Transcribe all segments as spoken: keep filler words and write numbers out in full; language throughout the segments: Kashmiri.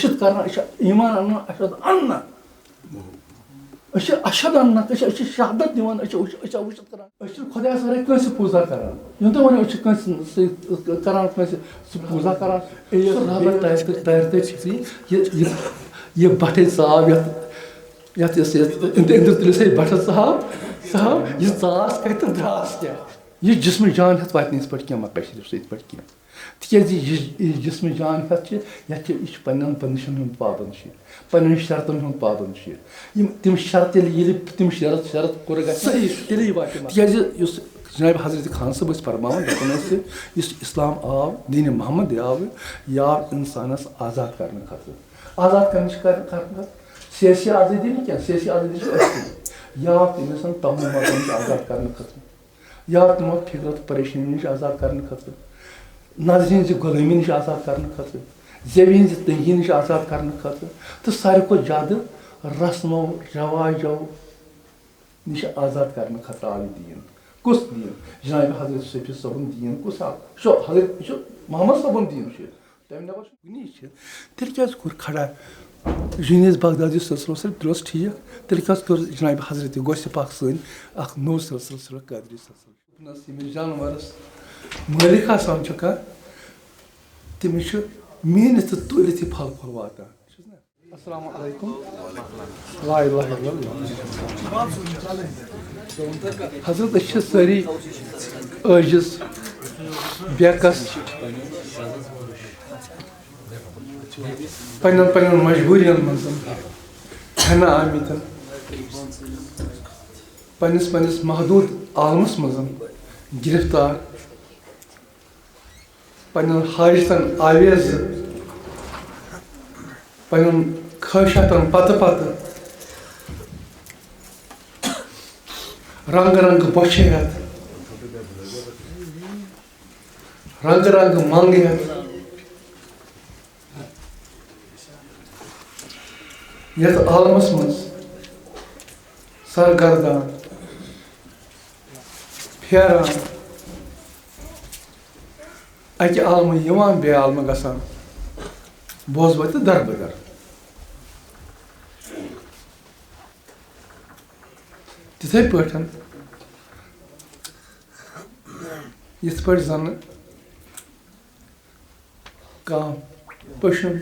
چھِ کران، أسۍ چھِ ایمان اَنان، اَشہد اَنان۔ أسۍ چھِ اَشہد اَنان، أسۍ چھِ، أسۍ چھِ شہادت دِوان، أسۍ چھِ، أسۍ چھِ، أسۍ چھِ وٕچھِتھ کران۔ أسۍ چھِنہٕ خۄدایَس وَرٲے کٲنٛسہِ پوٗزا کران۔ یِم تۄہہِ وَنو، أسۍ چھِ کٲنٛسہِ سۭتۍ کران، کٲنٛسہِ سۭتۍ پوٗزا کران۔ اے یَس سُہ رَبَر تَرِ تہٕ، تَرِ تہٕ چھِ یہِ، یہِ، یہِ، یہِ بَٹھٕے ژاو یَتھ، یَتھ، یَتھ، یَتھ أنٛدرٕ، أنٛدرٕ تُلِو سا یہِ بَٹھَس ژاو، ژاو، یہِ ژاس کَتہِ تہٕ درٛاس کیٛاہ؟ یہِ جسمہٕ جان ہٮ۪تھ واتہِ نہٕ یِتھ پٲٹھۍ کینٛہہ، مَکہ شریٖف سۭتۍ یِتھ پٲٹھۍ کینٛہہ۔ تِکیٛازِ یہِ، یہِ جسمہٕ جان ہٮ۪تھ چھِ، یَتھ چھِ، یہِ چھِ پنٛنٮ۪ن بندشن ہُنٛد پابند چھُ یہِ، پنٛنٮ۪ن شرطن ہُنٛد پابند چھُ یہِ۔ یِم، تِم شرط ییٚلہِ، ییٚلہِ تِم شرط، شرط پوٗرٕ گژھِ، صحیح چھُ۔ تیٚلے واتہِ یہِ مقصد۔ تِکیٛازِ یُس جناب حضرت خان صٲب ٲسۍ فرماوان، دَپان ٲسۍ، یُس اسلام آو، دین محمد آو، یہِ آو انسانس آزاد کرنہٕ خٲطرٕ۔ آزاد کرنہٕ چھِ کر-، کرنہٕ خٲطرٕ سیٲسی آزٲدی نہٕ کینٛہہ، سیٲسی آزٲدی چھِ أتھۍ سۭتۍ۔ یہِ آو تٔمۍ سٕنٛد تمام وطن نِش آزاد کرنہٕ خٲطرٕ۔ یا تِمو فِکرَت پریشٲنی نِش آزاد کرنہٕ خٲطرٕ، نظرِ ہٕنٛزِ غلٲمی نِش آزاد کرنہٕ خٲطرٕ، زیوِ ہٕنٛزِ تنگی نِش آزاد کرنہٕ خٲطرٕ، تہٕ ساروی کھۄتہٕ زیادٕ رسمو رواجو نِش آزاد کرنہٕ خٲطرٕ آو یہِ دیٖن۔ کُس دیٖن؟ جناب حضرت صوفی صٲبُن دیٖن کُس آو؟ یہِ چھُ حضرت، یہِ چھُ محمد صٲبُن دیٖن چھُ یہِ۔ تَمہِ نٮ۪بر چھُ کُنی چھِ۔ تیٚلہِ کیٛازِ کوٚر کھڑا جُنید بغدادی سلسلس سۭتۍ؟ تیٚلہِ اوس ٹھیٖک۔ تیٚلہِ کیٛازِ کوٚر جناب حضرت غوث پاک سٲنۍ اکھ نوٚو سلسلہٕ، سُہ قادری سلسلہٕ؟ دوٚپنَس، ییٚمِس جانورس مٲلِک آسان چھُ کانٛہہ، تٔمِس چھُ میٖنِتھ تہٕ تُلِتھ یہِ پھل پھُل واتان۔ چھُس نا؟ السلام علیکم۔ لا الہ الا اللہ۔ حضرت، أسۍ چھِ سٲری عٲجِز، بے کس، پننٮ۪ن پننٮ۪ن مجبوٗرین منٛز ہٮ۪نہٕ آمٕتۍ، پننِس پننِس محدوٗد عالمس منٛز گرفتار، پننٮ۪ن حاجتن آویزٕ، پننٮ۪ن خٲہشاتن پتہٕ پتہٕ، رنگہٕ رنگہٕ بۄچھِ ہٮ۪تھ، رنگہٕ رنگہٕ منگ ہٮ۪تھ، یتھ عالمس منٛز سرگردان، پھیران، اکہِ عالمہٕ یِوان، بیٚیہِ عالمہٕ گژھان، بوزوَے تہٕ دربٕدر۔ تِتھَے پٲٹھۍ، یِتھ پٲٹھۍ زَنہٕ کانٛہہ پٔشُن،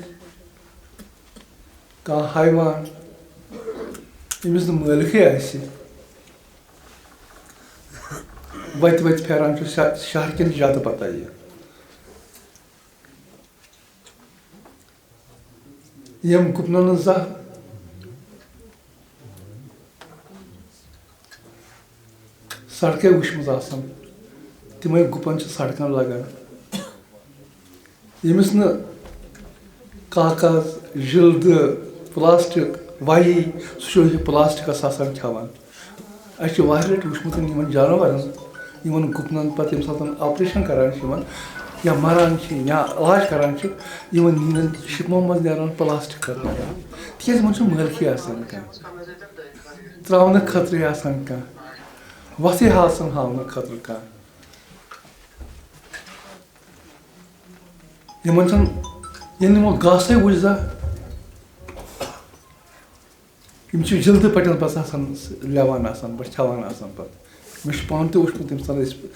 کانٛہہ حیوان، ییٚمِس نہٕ مٲلکٕے آسہِ، وَتہِ وَتہِ پھیران چھُ شہ-، شہر کٮ۪ن زیادٕ پَتہ یہِ۔ یِم گُپنَن نہٕ زانٛہہ سڑکے وٕچھمٕژ آسان، تِمے گُپن چھِ سڑکن لگان۔ ییٚمِس نہٕ کاغذ، جلدٕ، پلاسٹک وَیی، سُہ چھُ یہِ پلاسٹکس آسان کھٮ۪وان۔ اَسہِ چھِ واریاہ لَٹہِ وٕچھمُت یِمن جانورن، یِمن گُپنن پتہٕ ییٚمہِ ساتہٕ آپریشن کران چھِ یِمن یا مران چھِ یا علاج کران چھِ، یِمن نیٖرن شِکمو منٛز نیران پلاسٹک خٲطرٕ۔ تِکیازِ یِمن چھُنہٕ مٲلکٕے آسان کانٛہہ۔ ترٛاونہٕ خٲطرٕے آسان کانٛہہ، وَتھٕے آسان ہاونہٕ خٲطرٕ کانٛہہ۔ یِمَن چھُنہٕ، ییٚلہِ نہٕ یِمو گاسَے وُچھ زانٛہہ، یِم چھِ جِلدٕ پٲٹھۍ پَتہٕ آسان، لٮ۪وان آسان پَتہٕ، کھٮ۪وان آسان پَتہٕ۔ مےٚ چھُ پانہٕ تہِ وُچھمُت، ییٚمہِ ساتہٕ أسۍ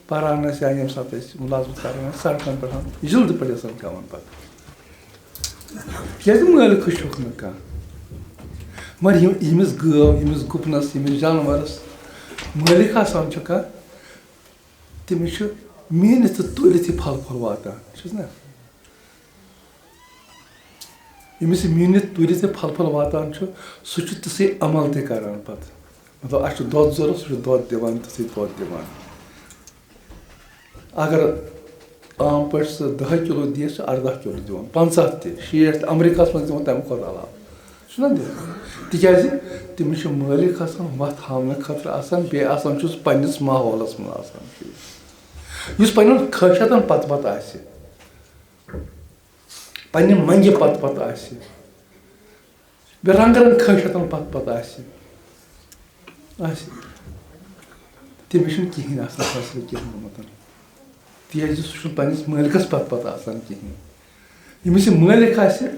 پَران ٲسۍ یا ییٚمہِ ساتہٕ أسۍ مُلازمَت کَران ٲسۍ، سڑکَن پٮ۪ٹھ جِلدٕ پٲٹھۍ ٲسۍ آسان کھٮ۪وان پَتہٕ۔ تِکیٛازِ مٲلکٕے چھُکھ نہٕ کانٛہہ۔ مگر یِم، ییٚمِس گٲو، ییٚمِس گُپنَس، ییٚمِس جانوَرَس مٲلِک آسان چھُ کانٛہہ، تٔمِس چھُ میٖنِتھ تہٕ تُلِتھ یہِ پھل پھل واتان، چھُس نا؟ ییٚمِس یہِ میٖنِتھ تُلِتھ یہِ پھل پھل واتان چھُ، سُہ چھُ تِژھٕے عمل تہِ کران پَتہٕ۔ مطلب، اَسہِ چھُ دۄد ضوٚرَتھ، سُہ چھُ دۄد دِوان، تِژھٕے دۄد دِوان۔ اگر عام پٲٹھۍ سُہ دَہ کِلوٗ دِیہِ، سُہ اَرداہ کِلوٗ دِوان، پنٛژاہ تہِ، شیٹھ تہِ، امریکہس منٛز دِوان تَمہِ کھۄتہٕ علاوٕ۔ چھُنہ دِوان؟ تِکیٛازِ تٔمِس چھُ مٲلِک آسان وَتھ ہاونہٕ خٲطرٕ آسان، بیٚیہِ آسان چھُس پنٛنِس ماحولَس منٛز آسان۔ یُس پنٛنٮ۪ن خٲہِشاتَن پَتہٕ پَتہٕ آسہِ، پنٛنہِ منٛگہِ پَتہٕ پَتہٕ آسہِ، بیٚیہِ رنٛگہٕ رنٛگہٕ خٲہِشاتَن پَتہٕ پَتہٕ آسہِ، آسہِ، تٔمِس چھُنہٕ کِہیٖنۍ آسان حٲصِل کینٛہہ گوٚمُت۔ تِکیٛازِ سُہ چھُنہٕ پنٛنِس مٲلکَس پَتہٕ پَتہٕ آسان کِہیٖنۍ۔ ییٚمِس یہِ مٲلِک آسہِ،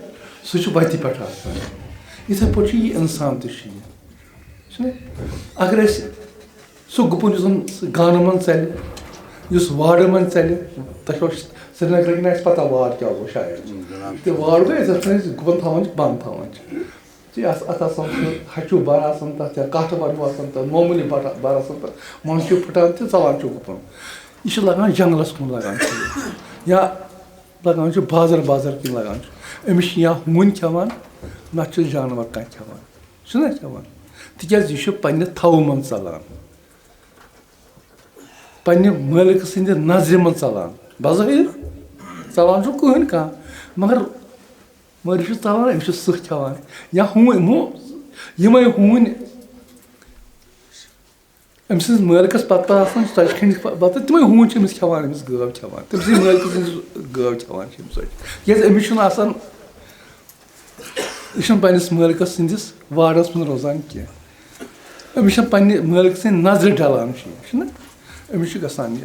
سُہ چھُ وَتہِ پٮ۪ٹھ آسان۔ یِتھَے پٲٹھۍ چھُ یہِ اِنسان تہِ چھُ یہِ۔ چھُنہ؟ اگر أسۍ سُہ گُپُن یُس زَن گانہٕ منٛز ژَلہِ، یُس وارٕ منٛز ژَلہِ، تۄہہِ چھو سرینگرٕ کِنۍ آسہِ پَتہ وار کیٛاہ گوٚو شاید۔ تہٕ وار گوٚو ییٚتہِ زَن أسۍ گُپَن تھاوان چھِ، بَنٛد تھاوان چھِ۔ تہٕ اَتھ اَتھ آسان سُہ ہَچوٗ بَر آسان تَتھ یا کَٹھ بَر ہیوٗ آسان تَتھ، معموٗلی بَٹھ بَر آسان تَتھ، منٛزٕ چھُ پھٕٹان تہٕ ژَلان چھُ گُپُن۔ یہِ چھُ لَگان جنٛگلَس کُن لَگان چھُ یہِ۔ یا لَگان چھُ بازر بازر کِنۍ لَگان چھُ۔ أمِس چھِ یا ہوٗنۍ کھٮ۪وان، نَتہٕ چھُ جانوَر کانٛہہ کھٮ۪وان۔ چھُنہ کھٮ۪وان؟ تِکیٛازِ یہِ چھُ پنٛنہِ تھَوٕ منٛز ژَلان۔ پنٛنہِ مٲلکہٕ سٕنٛدِ نظرِ منٛز ژَلان۔ بظٲہِر ژَلان چھُ کٕہٕنۍ کانٛہہ، مگر مگر یہِ چھُ ژَلان، أمِس چھُ سٕہہ کھٮ۪وان۔ یا ہوٗنۍ، مو-، یِمَے ہوٗنۍ أمۍ سٕنٛدِس مٲلکَس پَتہٕ آسان ژۄچہِ کھٔنٛڈِس پَتہٕ، تِمَے ہوٗنۍ چھِ أمِس کھٮ۪وان، أمِس گٲو کھٮ۪وان، تٔمۍ سٕنٛدِ مٲلکہٕ سٕنٛز گٲو کھٮ۪وان چھِ أمِس ژۄچہِ۔ تِکیٛازِ أمِس چھُنہٕ آسان، یہِ چھُنہٕ پنٛنِس مٲلکَس سٕنٛدِس واڑَس منٛز روزان کینٛہہ۔ أمِس چھَنہٕ پنٛنہِ مٲلکہٕ سٕنٛدِ نظرِ ڈَلان چھُ یہِ، چھُنہ؟ أمِس چھُ گژھان یہِ۔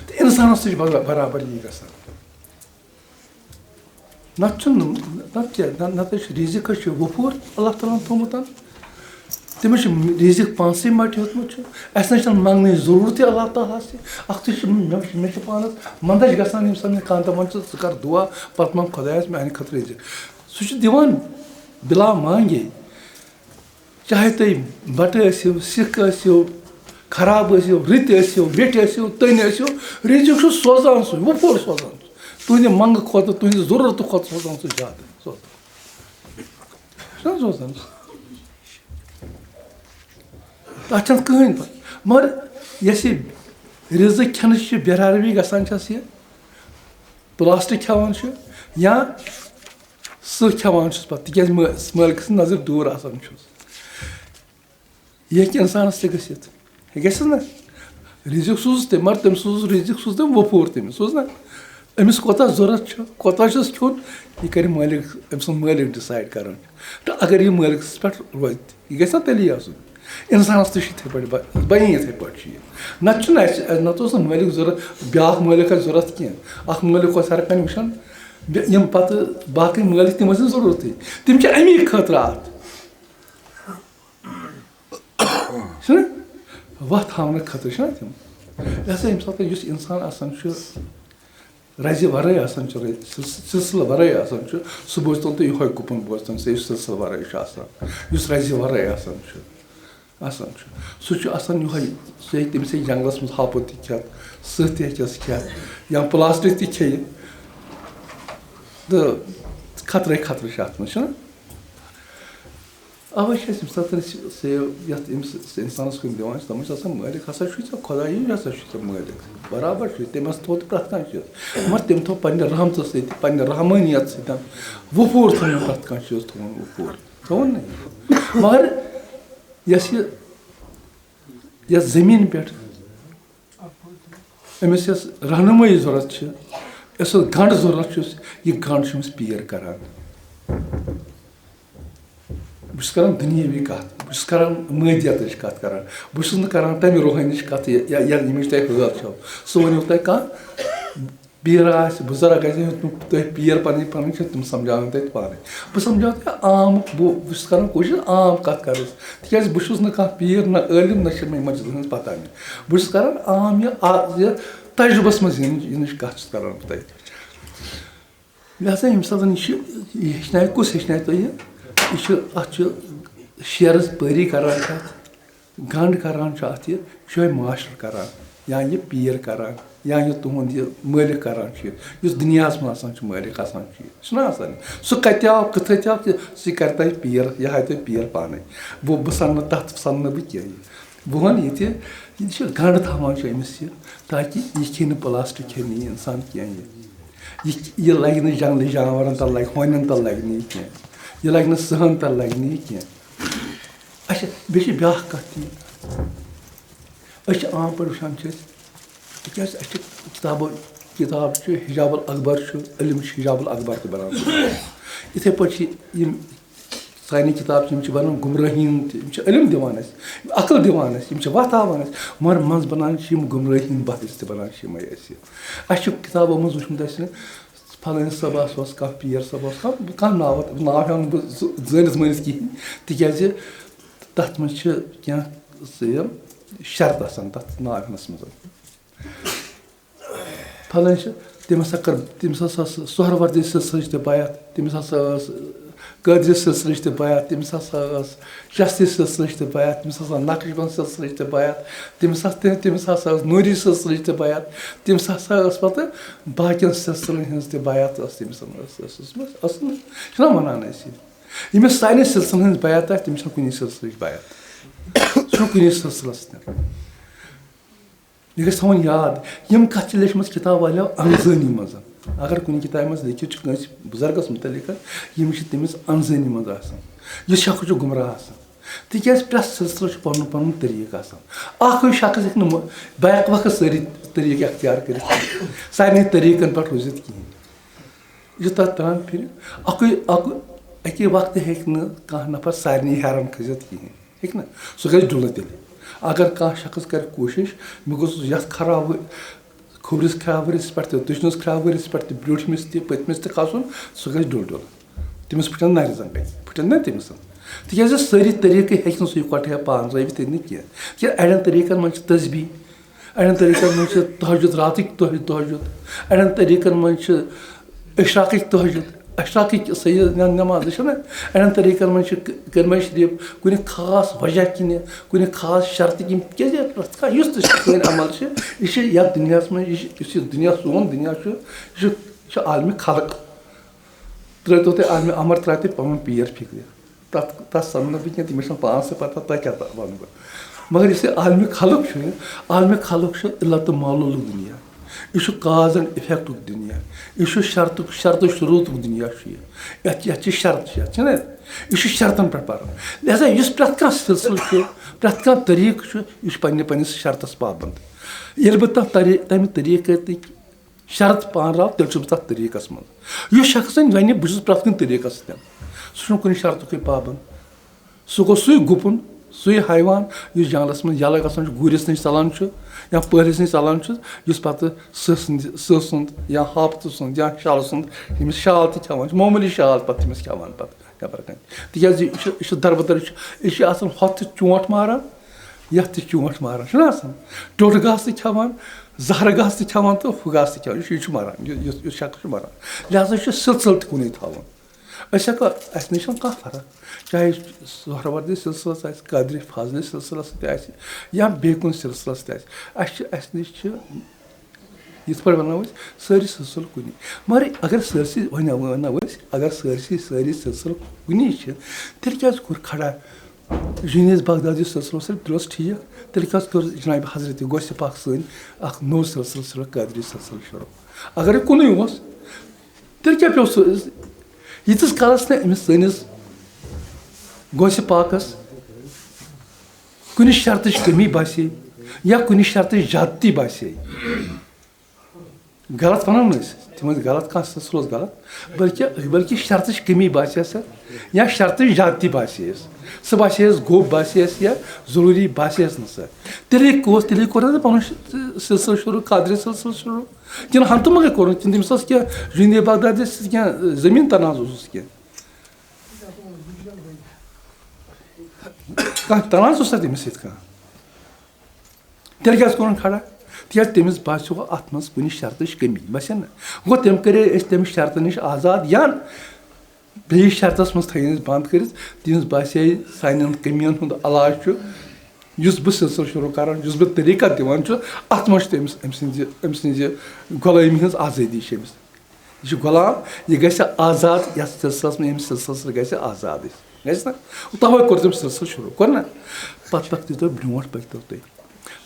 تہٕ اِنسانَس تہِ چھِ بَرا-، برابر یی گژھان۔ نَتہٕ چھُنہٕ، نَتہٕ کیٛاہ، نَتہٕ، نَتہٕ چھُ رِزِق حظ چھُ وۄپھور اللہ تعالیٰ ہَن تھوٚمُت۔ تٔمِس چھُ رِزِق پانسٕے مَٹہِ ہیوٚتمُت چھُ۔ اَسہِ نہ چھَنہٕ منٛگنٕچ ضروٗرتٕے اللہ تعالیٰ ہَس تہِ۔ اَکھتُے چھُ مےٚ، مےٚ چھُ پانَس منٛدَچھ گژھان، ییٚمہِ ساتہٕ مےٚ کانٛہہ دَپان چھُ، "ژٕ کَر دُعا، پَتہٕ منٛگ خۄدایَس میٛانہِ خٲطرٕ رِزِق۔" سُہ چھُ دِوان بِلا مانگے۔ چاہے تُہۍ بَٹہٕ ٲسِو، سِکھ ٲسِو، خراب ٲسِو، رٕتۍ ٲسِو، ویٹھۍ ٲسِو، تٔنۍ ٲسِو، رِزِق چھُ سوزان سُہ، وۄپھور سوزان سُہ۔ تُہٕنٛدِ منٛگہٕ کھۄتہٕ، تُہٕنٛدِ ضروٗرتہٕ کھۄتہٕ سوزان سُہ زیادٕ۔ سوزان۔ چھُنہ سوزان سُہ؟ تَتھ چھَنہٕ کٕہٕنۍ پَتہ۔ مگر یۄس یہِ رِزق کھٮ۪نٕچ یہِ بے روی گژھان چھَس یہِ، پلاسٹک کھٮ۪وان چھُ یا سٕہہ کھٮ۪وان چھُس پَتہٕ، تِکیٛازِ مٲ-، مٲلکہٕ سٕنٛز نظر دوٗر آسان چھُس۔ یہِ ہیٚکہِ اِنسانَس تہِ گٔژھِتھ۔ یہِ گژھِ نہ؟ رِزِق سوٗز تٔمۍ، مگر تٔمۍ سوٗز رِزِق، سوٗز تٔمۍ وۄپھور تٔمِس، سوٗز نہ؟ أمِس کوٗتاہ ضوٚرَتھ چھُ، کوٗتاہ چھُس کھیوٚن، یہِ کَرِ مٲلِک، أمۍ سُنٛد مٲلِک ڈِسایِڈ کَرُن۔ تہٕ اگر یہِ مٲلکَس پٮ۪ٹھ روزِ، یہِ گژھِ نہ تیٚلی آسُن۔ اِنسانَس تہِ چھُ یِتھَے پٲٹھۍ، بَ-، بَنی یِتھَے پٲٹھۍ چھُ یہِ۔ نَتہٕ چھُنہٕ اَسہِ، نَتہٕ اوس نہٕ مٲلِک ضوٚرَتھ، بیٛاکھ مٲلِک آسہِ ضوٚرَتھ کینٛہہ۔ اَکھ مٲلِک اوس ہر کانٛہہ وٕچھان، بے-، یِم پَتہٕ باقٕے مٲلِک، تِم ٲسۍ نہٕ ضوٚرَتھٕے۔ تِم چھِ اَمی خٲطرٕ اَتھ۔ چھُنہ؟ وَتھ ہاونہٕ خٲطرٕ چھِنہ تِم۔ یہِ ہسا ییٚمہِ ساتہٕ یُس اِنسان آسان چھُ، رَزِ وَرٲے آسان چھُ، رَزِ سِلس-، سِلسِلہٕ وَرٲے آسان چھُ، سُہ بوزتَن تہٕ یِہوٚے گُپُن بوزتَن، سُہ یُس سِلسِلہٕ وَرٲے چھُ آسان، یُس رَزِ وَرٲے آسان چھُ، آسان چھُ۔ سُہ چھُ آسان یِہوٚے، سُہ ہیٚکہِ تٔمِس ہیٚکہِ جنٛگلَس منٛز ہاپُت تہِ کھٮ۪تھ، سٕہہ تہِ ہیٚکٮ۪س کھٮ۪تھ، یا پلاسٹک تہِ کھیٚیہِ۔ تہٕ خطرَے خطرٕ چھُ اَتھ منٛز، چھُنہ؟ اَوَے چھِ أسۍ ییٚمہِ ساتہٕ أسۍ سیو یَتھ أمِس اِنسانَس کُن دِوان چھِ، دَپان چھِ آسان، "مٲلِک ہسا چھُے ژےٚ، خۄدایہِ ہسا چھُے ژےٚ مٲلِک، برابر چھُے، تٔمۍ ہسا تھوٚو تہٕ پرٛٮ۪تھ کانٛہہ چیٖز۔" مگر تٔمۍ تھوٚو پنٛنہِ رحمتہٕ سۭتۍ، پنٛنہِ رحمٲنیت سۭتۍ وۄپھور تھوٚومُت، پرٛٮ۪تھ کانٛہہ چیٖز تھوٚوُن وۄپھور، تھوٚوُن نہ؟ مگر یۄس یہِ، یَتھ زٔمیٖن پٮ۪ٹھ أمِس یۄس رہنمٲیی ضوٚرَتھ چھِ، یۄس سُہ گنٛڈ ضوٚرَتھ چھُس، یہِ گنٛڈ چھُ أمِس پیٖر کران۔ بہٕ چھُس کران دُنیٲوی کَتھ، بہٕ چھُس کران مٲدیاتٕچ کَتھ کران، بہٕ چھُس نہٕ کران تَمہِ روحٲنِچ کَتھ، یہِ-، یا-، یا-، ییٚمِچ تۄہہِ حٲل چھَو۔ سُہ ؤنِو تۄہہِ کانٛہہ پیٖر آسہِ، بُزرگ آسہِ، یُس نہٕ تۄہہِ پیٖر پَنٕنۍ پَنٕنۍ چھِ، تِم سَمجھاوَن تۄہہِ پانَے۔ بہٕ سَمجھاوٕ تۄہہِ عام، بہٕ، بہٕ چھُس کران کوٗشِش عام کَتھ کَرنَس، تِکیٛازِ بہٕ چھُس نہٕ کانٛہہ پیٖر، نہ عٲلِم، نہ چھِ مےٚ یِمَن چیٖزَن ہٕنٛز پَتہ مےٚ۔ بہٕ چھُس کران عام یہِ، آ-، یہِ تَجرُبَس منٛز یِنٕچ، یِنٕچ کَتھ چھُس کران بہٕ تۄہہِ۔ یہِ ہسا ییٚمہِ ساتہٕ یہِ چھُ، یہِ ہیٚچھنایہِ، کُس ہیٚچھنایہِ تۄہہِ یہِ؟ یہِ چھُ، اَتھ چھُ شیرَس پٲری کران چھِ اَتھ، گنٛڈ کران چھُ اَتھ یہِ، یہِ چھُ یِہوٚے ماسٹر کران، یا یہِ پیٖر کران، یا یہِ تُہُنٛد یہِ مٲلِک کران چھُ یہِ، یُس دُنیاہَس منٛز آسان چھُ، مٲلِک آسان چھُ یہِ، چھُنہ آسان یہِ؟ سُہ کَتہِ آو، کِتھ کٔنۍ آو، سُہ کَرِ تۄہہِ پیٖر، یہِ ہاوِ تۄہہِ پیٖر پانَے۔ بہٕ، بہٕ سَنہٕ نہٕ تَتھ، سَنہٕ نہٕ بہٕ کینٛہہ یہِ۔ بہٕ وَنہٕ یہِ تہِ، یہِ چھُ گنٛڈ تھاوان چھُ أمِس یہِ، تاکہِ یہِ کھیٚیہِ نہٕ پلاسٹک، کھیٚیہِ نہٕ یہِ اِنسان کینٛہہ یہِ۔ یہِ، یہِ لَگہِ نہٕ جنٛگلی جانوَرَن تَل لَگہِ، ہونٮ۪ن تَل لَگہِ نہٕ یہِ کینٛہہ۔ یہِ لَگہِ نہٕ سٕہَن تَل لَگہِ نہٕ یہِ کینٛہہ۔ اچھا، بیٚیہِ چھِ بیٛاکھ کَتھ تہِ۔ أسۍ چھِ عام پٲٹھۍ وٕچھان چھِ أسۍ، تِکیٛازِ اَسہِ چھِ کِتابو، کِتاب چھِ حجاب الاکبر چھُ، علم چھُ حجاب الاکبر تہِ بَنان۔ یِتھَے پٲٹھۍ چھِ یِم سانہِ کِتاب چھِ، یِم چھِ بَنان گُمرٲہی ہُنٛد تہِ، یِم چھِ علم دِوان اَسہِ، عقل دِوان اَسہِ، یِم چھِ وَتھ ہاوان اَسہِ، مگر منٛزٕ بَنان چھِ یِم گُمرٲہی ہِنٛدۍ بحث تہِ بَنان چھِ یِمَے اَسہِ۔ اَسہِ چھُ کِتابو منٛز وٕچھمُت اَسہِ فلٲنۍ صٲب اوس، کانٛہہ پیٖر صٲب اوس، کانٛہہ، کانٛہہ ناو، ناو ہٮ۪مہٕ نہٕ بہٕ زٲ-، زٲنِتھ مٲنِتھ کِہیٖنۍ، تِکیٛازِ تَتھ منٛز چھِ کینٛہہ سُہ یِم شرط آسان، تَتھ ناو ہٮ۪نَس منٛز۔ فلٲنۍ چھِ، تٔمِس ہسا کٔر، تٔمِس ہسا ٲس سہروردی سلسلٕچ تہِ بیعت، تٔمِس ہسا ٲس قٲدری سلسلٕچ تہِ بیعت، تٔمِس ہسا ٲس چشتی سلسلٕچ تہِ بیعت، تٔمِس ہسا نقش بند سلسلٕچ تہِ بیعت، تٔمِس ہسا، تٔمِس ہسا ٲس نوٗری سلسلٕچ تہِ بیعت، تٔمِس ہسا ٲس پتہٕ باقین سلسلن ہٕنٛز تہِ بیعت ٲس تٔمِس، ٲس، ٲس، ٲس، ٲس، ٲس، چھِنہ ونان أسۍ یہِ؟ ییٚمِس سانہِ سلسلن ہٕنٛز بیعت آسہِ، تٔمِس چھنہٕ کُنی سلسلٕچ بیعت، سُہ چھُنہٕ کُنی سلسلس سۭتۍ۔ یہِ گژھِ تھاوُن یاد، یِم کَتھٕ چھِ لیچھمٕژ کِتاب والیو انزٲنی منٛز۔ اگر کُنہِ کِتابہِ منٛز لیکھِتھ چھُ کٲنٛسہِ بُزرگَس مُتعلِق، یِم چھِ تٔمِس انزٲنی منٛز آسان۔ یہِ شخص چھُ گُمراہ آسان۔ تِکیٛازِ پرٛٮ۪تھ سلسلَس چھُ پَنُن پَنُن طریٖقہٕ آسان۔ اَکھ ہیوٗ شخص ہیٚکہِ نہٕ مُ-، بیک وقت سٲری طریٖقہٕ اختیار کٔرِتھ، سارنٕے طریٖقَن پٮ۪ٹھ روٗزِتھ کِہیٖنۍ۔ یہِ چھُ تَتھ تران پھِرِ۔ اَکُے، اَکُے، اَکے وقتہٕ ہیٚکہِ نہٕ کانٛہہ نفر سارنٕے ہیرَن کھٔسِتھ کِہیٖنۍ۔ ہیٚکہِ نہ؟ سُہ گژھِ ڈُلہٕ تیٚلہِ۔ اگر کانٛہہ شخص کَرِ کوٗشِش، مےٚ گوٚژھ یَتھ خراب کھوورِس کھرٛاوٕرِس پٮ۪ٹھ تہِ، دٔچھنِس کھرٛاوٕرِس پٮ۪ٹھ تہِ، برٛونٛٹھمِس تہِ، پٔتمِس تہِ کھسُن، سُہ گژھِ ڈُل ڈُل۔ تٔمِس پھٕٹن نَرِ زنٛگَے، پھٕٹن نہ تٔمِس۔ تِکیٛازِ سٲری طریٖقہٕ ہیٚکہِ نہٕ سُہ یِکوَٹہٕ پانہٕ رٲوِتھ تہِ نہٕ کینٛہہ۔ تِکیٛازِ اَڑٮ۪ن طریٖقَن منٛز چھِ تسبیح، اَڑٮ۪ن طریٖقَن منٛز چھِ تہجد، راتٕکۍ تہجد، تہجد۔ اَڑٮ۪ن طریٖقَن منٛز چھِ اشراقٕکۍ تہجد، اشراقٕکۍ سید نٮ۪-، نٮ۪ماز، یہِ چھَنہ؟ اَڑٮ۪ن طریٖقَن منٛز چھِ ک-، کلمہ شریٖف کُنہِ خاص وجہ کِنہِ، کُنہِ خاص شرطہٕ کِنہِ، تِکیٛازِ پرٛٮ۪تھ کانٛہہ یُس تہِ سٲنۍ عمل چھِ، یہِ چھِ یَتھ دُنیاہَس منٛز، یہِ چھِ، یُس یہِ دُنیا، سون دُنیا چھُ، یہِ چھُ، یہِ چھُ عالمِ خلق۔ ترٛٲوتو تُہۍ عالمِ امر، ترٛاوِ تُہۍ پَنُن پیر فِکرِ۔ تَتھ، تَتھ سَمنہٕ بہٕ کینٛہہ، تٔمِس چھَنہٕ پانَس تہِ پَتہ، تۄہہِ کیٛاہ تَتھ وَنہٕ بہٕ۔ مگر یُس یہِ عالمِ خلق چھُ، عالمِ خلق چھُ علت تہٕ معلولُک دُنیا۔ یہِ چھُ cause and effectُک دُنیا۔ یہِ چھُ شرطُک، شرط و شروٗطُک دُنیا چھُ یہِ۔ یَتھ، یَتھ چھِ شرط چھِ، یَتھ چھِنہ؟ یہِ چھُ شرطَن پٮ۪ٹھ پَرُن۔ لہذا یُس پرٛٮ۪تھ کانٛہہ سِلسِلہٕ چھُ، پرٛٮ۪تھ کانٛہہ طریٖقہٕ چھُ، یہِ چھُ پنٛنہِ، پنٛنِس شرطَس پابنٛد۔ ییٚلہِ بہٕ تَتھ طری-، تَمہِ طریٖقہٕ تہٕ شرط پانہٕ راو، تیٚلہِ چھُس بہٕ تَتھ طریٖقَس منٛز۔ یُس شخص وۄنۍ وَنہِ، بہٕ چھُس پرٛٮ۪تھ کُنہِ طریٖقَس سۭتۍ، سُہ چھُنہٕ کُنہِ شرطُکُے پابنٛد۔ سُہ گوٚو سُے گُپُن، سُے حیوان، یُس جنٛگلَس منٛز یَلہٕ گژھان چھُ، گوٗرِس نِش ژَلان چھُ یا پٔہلِس نِش ژَلان چھُ، یُس پَتہٕ سٕہہ سٕنٛدِ، سٕہہ سُنٛد یا ہاپتہٕ سُنٛد یا شالہٕ سُنٛد، ییٚمِس شال تہِ کھٮ۪وان چھُ، معموٗلی شال پَتہٕ تٔمِس کھٮ۪وان پَتہٕ۔ نٮ۪بر کَنہِ۔ تِکیٛازِ یہِ چھُ، یہِ چھُ دربٕدر، یہِ چھُ، یہِ چھُ آسان ہۄتھ تہِ چونٛٹھ ماران، یَتھ تہِ چونٛٹھ ماران، چھُنہ آسان؟ ٹیوٚٹھ گاسہٕ تہِ کھٮ۪وان، زہرٕ گاسہٕ تہِ کھٮ۪وان تہٕ ہُہ گاسہٕ تہِ کھٮ۪وان۔ یہِ چھُ، یہِ چھُ ماران، یہِ، یُس، یُس شخص چھُ ماران۔ لہذا چھُ سِلسِل تہِ کُنُے تھاوُن۔ أسۍ ہٮ۪کو، اَسہِ نِش چھُنہٕ کانٛہہ فرق، چاہے سہروردی سلسلس آسہِ، قادری فاضلی سلسلس سۭتۍ آسہِ، یا بیٚیہِ کُنہِ سلسلس سۭتۍ آسہِ۔ اَسہِ چھِ، اَسہِ نِش چھِ یِتھ پٲٹھۍ وَنو أسۍ، سٲری سلسلہٕ کُنی۔ مگر اگر سٲرسٕے، وۄنۍ وَنو أسۍ، اگر سٲرسٕے، سٲری سلسلہٕ کُنی چھِ، تیٚلہِ کیٛازِ کوٚر کھڑا جُنید بغدادی سلسلہٕ؟ اوس تیٚلہِ اوس ٹھیٖک، تیٚلہِ کیٛازِ کوٚر جناب حضرت غوث پاک سٲنۍ اکھ نوٚو سلسلہٕ شروع، قادری سلسلہٕ شروع؟ اگر یہِ کُنُے اوس، تیٚلہِ کیٛاہ پیوٚو سُہ؟ ییٖتِس کالس نہٕ أمِس سٲنِس غوث پاکس کُنہِ شرطٕچ کٔمی باسے یا کُنہِ شرطٕچ زیادتی باسے، غلط وَنو نہٕ أسۍ، تِم ٲسۍ غلط، کانٛہہ سلسلہٕ اوس غلط، بلکہِ، بلکہِ شرطٕچ کٔمی باسے سا یا شرطٕچ زیادتی باسے اَسہِ، سُہ باسے اَسہِ گوٚب باسے اَسہِ یا ضروٗری باسے اَسہِ نہٕ سا۔ تیٚلے اوس، تیٚلے کوٚر نہ پَنُن ش-، سلسلہٕ شروٗع، قادری سلسلہٕ شروٗع۔ کِنہٕ ہَنٛگتہٕ منٛگَے کوٚرُن، کِنہٕ تٔمِس ٲس کینٛہہ جُنید بغدادیَس سۭتۍ کینٛہہ زٔمیٖن تَنازٕ اوسُس کینٛہہ۔ کانٛہہ تَنازٕ اوسا تٔمِس سۭتۍ کانٛہہ؟ تیٚلہِ کیٛازِ کوٚرُن کھڑا؟ تِکیٛازِ تٔمِس باسیٚو اَتھ منٛز کُنہِ شرطٕچ کٔمی، باسے نہ؟ گوٚو، تٔمۍ کَرے أسۍ تَمہِ شرطہٕ نِش آزاد، یا بیٚیِس شرطس منٛز تھٲیِن أسۍ بنٛد کٔرِتھ۔ تٔمِس باسے سانٮ۪ن کٔمین ہُنٛد علاج چھُ، یُس بہٕ سلسلہٕ شروٗع کران، یُس بہٕ طریٖقہ دِوان چھُ، اتھ منٛز چھُ تٔمِس، أمۍ سٕنٛزِ، أمۍ سٕنٛزِ غۄلٲمی ہٕنٛز آزٲدی چھِ أمِس۔ یہِ چھُ غلام، یہِ گژھِ آزاد، یتھ سلسلس منٛز، ییٚمہِ سلسلہٕ سۭتۍ گژھِ آزاد أسۍ۔ گژھِ نہ؟ توے کوٚر تٔمۍ سلسلہٕ شروٗع، کوٚر نہ؟ پتہٕ پتہٕ دِتو برٛونٛٹھ، پٔکۍتو تُہۍ۔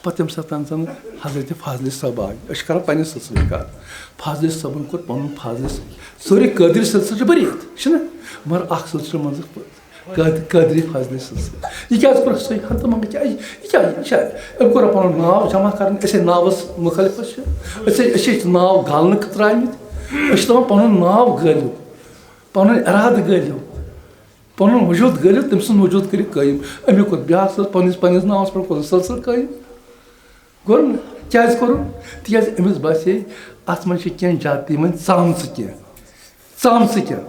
پتہٕ ییٚمہِ ساتہٕ تام زن حضرت فاضلی صٲب آے، أسۍ چھِ کران پننہِ سلسلٕچ کتھ۔ فاضلی صٲبن کوٚر پنُن فاضلی سلسلہٕ۔ سٲری قٲدری سلسلہٕ چھِ بٔرِتھ، چھِنہ؟ مگر اکھ سلسلہٕ چھُ منٛزٕ قٲد-، قٲدری فاضلی سلسلہٕ۔ یہِ کیٛازِ کوٚر اَسہِ تۄہہِ ہنٛگتہٕ منٛگہٕ؟ کیٛازِ؟ یہِ کیٛاہ، یہِ چھا، أمۍ کوٚرا پنُن ناو جمع کرُن؟ أسۍ ہے ناوس مُخٲلف چھِ۔ أسۍ ہے، أسۍ ہے چھِ ناو گالنہٕ خٲطرٕ آمٕتۍ۔ أسۍ چھِ دپان پنُن ناو گٲلِو، پنُن ارادٕ گٲلِو۔ پنُن وجود گٔلِتھ، تٔمۍ سُنٛد وجود کٔرِو قٲیِم۔ أمی کوٚر بیٛاکھ سلسلہٕ، پننِس، پننِس ناوس پٮ۪ٹھ کوٚرُن سلسلہٕ قٲیِم۔ کوٚرُن۔ کیٛازِ کوٚرُن؟ تِکیٛازِ أمِس باسے، اتھ منٛز چھِ کینٛہہ زیادتی وۄنۍ ژامژٕ کینٛہہ۔ ژامژٕ کیٛاہ؟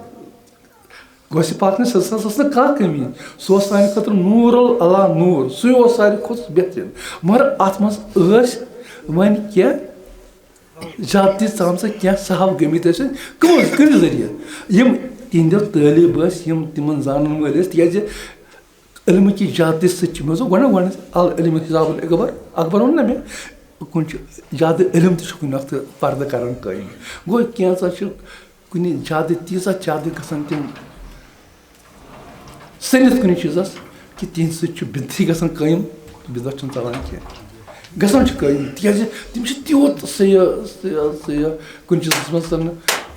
غوث پاک نِس سلسلس ٲس نہٕ کانٛہہ کٔمی۔ سُہ اوس سانہِ خٲطرٕ نوٗر العلا نوٗر، سُے اوس ساروی کھۄتہٕ بہتریٖن۔ مگر اَتھ منٛز ٲسۍ وۄنۍ کینٛہہ زیادتی ژامژٕ، کینٛہہ صحب گٔمٕتۍ ٲسۍ۔ کٕم ٲسۍ؟ کٕمہِ ذٔریعہٕ؟ یِم تِہنٛدیو طٲلب ٲسۍ، یِم تِمن زانن وٲلۍ ٲسۍ، تِکیٛازِ علمہٕ کہِ زیادتی سۭتۍ چھِ، مےٚ اوس گۄڈٕ گۄڈٕنٮ۪تھ العلم حساب الاکبر، اکبر ووٚن نہ مےٚ، کُنہِ چھُ زیادٕ علم تہِ چھُ کُنہِ وقتہٕ پردٕ کران قٲیِم۔ گوٚو کینٛژھا چھُ کُنہِ زیادٕ، تیٖژاہ زیادٕ گژھان تِم سٔنِتھ کُنہِ چیٖزس کہِ تِہنٛدِ سۭتۍ چھُ بدعتٕے گژھان قٲیِم، بدعت چھُنہٕ ژلان کینٛہہ، گژھان چھُ قٲیِم۔ تِکیٛازِ تِم چھِ تیوٗت سُہ یہِ، سُہ یہِ، سُہ یہِ کُنہِ چیٖزس منٛز زن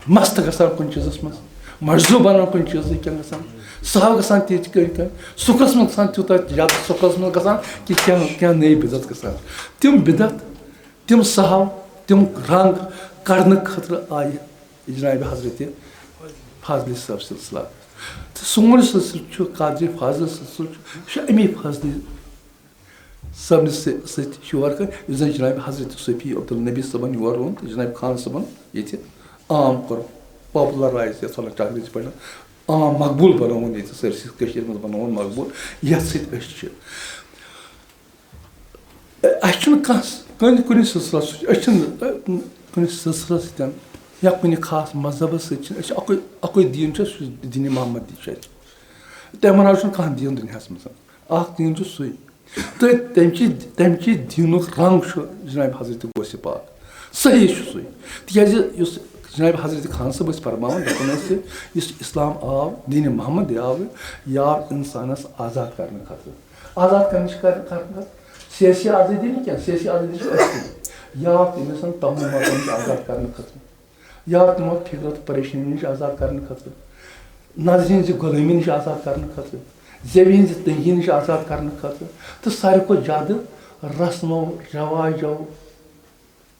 مست گژھان کُنہِ چیٖزس منٛز، مجذوب بنان کُنہِ چیٖزٕکۍ کینٛہہ گژھان، صاحب گژھان تِتھۍ کٔنۍ کٔنۍ، سُکرس منٛز گژھان تیوٗتاہ زیادٕ سُکرس منٛز گژھان کہِ کینٛہہ کینٛہہ نٔے بدعت گژھان۔ تِم بدعت، تِم صاحب، تِم رنگ کڑنہٕ خٲطرٕ آیہِ جناب حضرت فاضلی صٲب سلسلہ۔ تہٕ سون سلسلہٕ چھُ قادری فاضل سلسلہٕ چھُ، یہِ چھُ امی فاضلی صٲبنہِ سۭ-، سۭتۍ شور کٔرِتھ، یُس زَن جناب حضرت صوفی عبدالنبی صٲبَن یور اوٚن تہٕ جناب خان صٲبَن ییٚتہِ عام کوٚر، پاپولرائز یَتھ وَنان چھِ انگریزی پٲٹھۍ، عام مقبوٗل بَنووُن ییٚتہِ سٲرسٕے کٔشیٖرِ منٛز بَنووُن مقبوٗل، یَتھ سۭتۍ أسۍ چھِ۔ اَسہِ چھُنہٕ کانٛہہ س-، کُنہِ، کُنہِ سلسلَس سۭتۍ، أسۍ چھِنہٕ، ٲ، کُنہِ سلسلَس سۭتۍ یا کُنہِ خاص مذہبَس سۭتۍ چھِنہٕ، أسۍ چھِ اَکُے، اَکُے دیٖن چھُ، سُہ چھُ دیٖنِ محمدی چھُ اَسہِ۔ تَمہِ علاوٕ چھُنہٕ کانٛہہ دیٖن دُنیاہَس منٛز۔ اَکھ دیٖن چھُ سُے۔ تہٕ تَمہِ چی، تَمہِ چی دیٖنُک رنٛگ چھُ جناب حضرت غوثِ پاک۔ صحیح چھُ سُے۔ تِکیٛازِ یُس جناب حضرت خان صٲب ٲسۍ فرماوان، دَپان ٲسۍ، یُس اِسلام آو، دیٖنِ محمد آو، یہِ آو اِنسانَس آزاد کرنہٕ خٲطرٕ۔ آزاد کرنہٕ چھِ کر-، کرنہٕ خٲطرٕ۔ سیٲسی آزٲدی نہٕ کینٛہہ، سیٲسی آزٲدی چھِ أسۍ۔ یہِ آو تٔمِس توہماتَن نِش آزاد کرنہٕ خٲطرٕ۔ یہِ آو تِمو فِکرَت تہٕ پریشٲنی نِش آزاد کرنہٕ خٲطرٕ۔ نظرِ ہِنٛزِ غلٲمی نِش آزاد کرنہٕ خٲطرٕ۔ زیوِ ہِنٛزِ تنگی نِش آزاد کرنہٕ خٲطرٕ۔ تہٕ ساروی کھۄتہٕ زیادٕ رسمو رواجو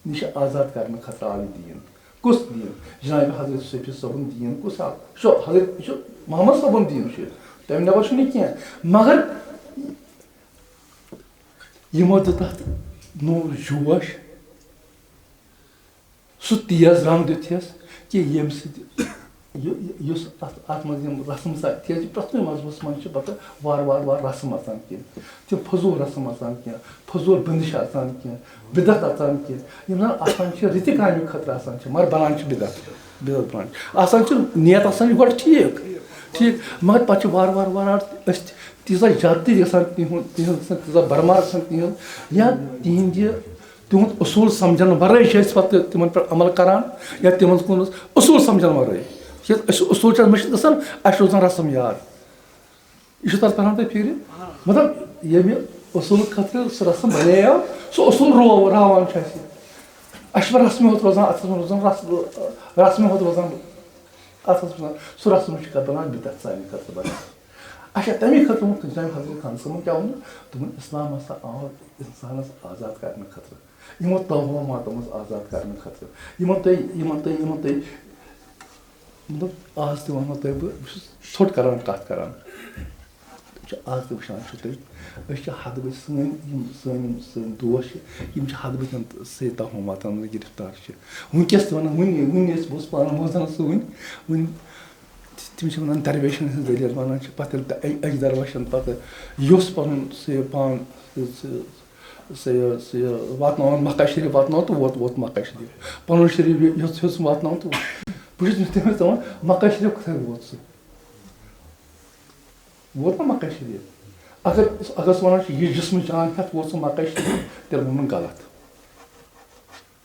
نِش آزاد کرنہٕ خٲطرٕ آو یہِ دیٖن۔ کُس دیٖن؟ جناب حضرت صوفی صٲبُن دیٖن کُس آو؟ یہِ چھُ حضرت، یہِ چھُ محمد صٲبُن دیٖن چھُ یہِ۔ تَمہِ نٮ۪بر چھُنہٕ یہِ کینٛہہ۔ مگر یِمو دیُت اَتھ نوٚو جوش، سُہ تیز رنٛگ دیُت یَس کہِ ییٚمہِ سۭتۍ یہِ، یہِ، یُس اَتھ، اَتھ منٛز یِم رسم سا-، تِکیٛازِ پرٛٮ۪تھ کُنہِ مذہبَس منٛز چھِ پَتہٕ وارٕ وارٕ وارٕ رسم اَژان کینٛہہ، تِم فضوٗل رسم اَژان کینٛہہ، فضوٗل بٔنٛدِش اَژان کینٛہہ، بِدعت اَژان کینٛہہ، یِم زَن آسان چھِ رٕتہِ کامہِ خٲطرٕ آسان چھِ، مگر بَنان چھِ بِدعت، بِدعت بَنان چھِ۔ آسان چھِ نیت آسان چھِ گۄڈٕ ٹھیٖک، ٹھیٖک، مگر پَتہٕ چھِ وارٕ وارٕ وارٕ وارٕ أسۍ تہِ تیٖژاہ زیادتی گژھان تِہُنٛد، تِہُنٛد گژھان تیٖژاہ بَرمار گژھان تِہُنٛد، یا تِہِنٛدِ تِہُنٛد اصوٗل سمجھن ورٲے چھِ أسۍ پتہٕ تِمن پٮ۪ٹھ عمل کران یا تِمن کُن اصوٗل سمجھن ورٲے۔ تِکیٛازِ أسۍ چھِ اصوٗل چھِ اَسہِ مٔشِتھ گژھان، اَسہِ چھُ روزان رسم یاد۔ یہِ چھُ تَتھ پٮ۪ٹھ تۄہہِ فِکرِ؟ مطلب، ییٚمہِ اصوٗلہٕ خٲطرٕ سُہ رسم بنیو، سُہ اصوٗل رو-، راوان چھُ اَسہِ۔ اَسہِ چھُ رسمہِ ہوت روزان، اَتھس منٛز روزان رس-، رسمہِ ہوت روزان اَتھس منٛز۔ سُہ رسم چھُ کَتھ بنان بدعت سانہِ خٲطرٕ بنان۔ اچھا، تَمی خٲطرٕ ووٚن جناب حضرت خان صٲبن کیٛاہ ووٚن؟ دوٚپُن، اسلام ہسا آو انسانس آزاد کرنہٕ خٲطرٕ۔ یِمو توہماتو منٛز آزاد کرنہٕ خٲطرٕ۔ یِمن تۄہہِ، یِمن تۄہہِ، یِمن تۄہہِ، مطلب، آز تہِ وَنو تۄہہِ بہٕ، بہٕ چھُس ژھوٚٹ کران کَتھ کران۔ چھِ آز تہِ وٕچھان چھِو تُہۍ، أسۍ چھِ حدٕ بٔدۍ سٲنۍ یِم، سٲنۍ یِم، سٲنۍ دوس چھِ، یِم چھِ حدٕ بٔدۍ یِم سۭتۍ توہماتن منٛز گرفتار چھِ۔ وٕنکیٚس تہِ وَنان، وٕنہِ، وٕنہِ ٲسۍ، بہٕ اوسُس پانہٕ منٛز زَن سُہ وٕنہِ، وٕنہِ تِم چھِ وَنان درویشَن ہٕنٛز دٔلیٖل وَنان چھِ، پَتہٕ ییٚلہِ تہٕ أکۍ، أکۍ درویشَن پَتہٕ یوٚژھ پَنُن سُہ یہِ پان، سُہ، سُہ یہِ، سُہ یہِ واتناوان مکہ شریٖف واتناوان تہٕ ووت، ووت مکہ شریٖف۔ پَنُن شریٖف یہِ یوٚژھ، یوٚژھ واتناوان تہٕ ووت۔ بہٕ چھُس تٔمِس دَپان، مکہ شریٖف کِتھ کٔنۍ ووت سُہ؟ ووت نا مکہ شریٖف؟ اگر، اگر سُہ وَنان چھُ، یہِ جسمہٕ جان ہٮ۪تھ ووت سُہ مکہ شریٖف، تیٚلہِ ووٚنُن غلط۔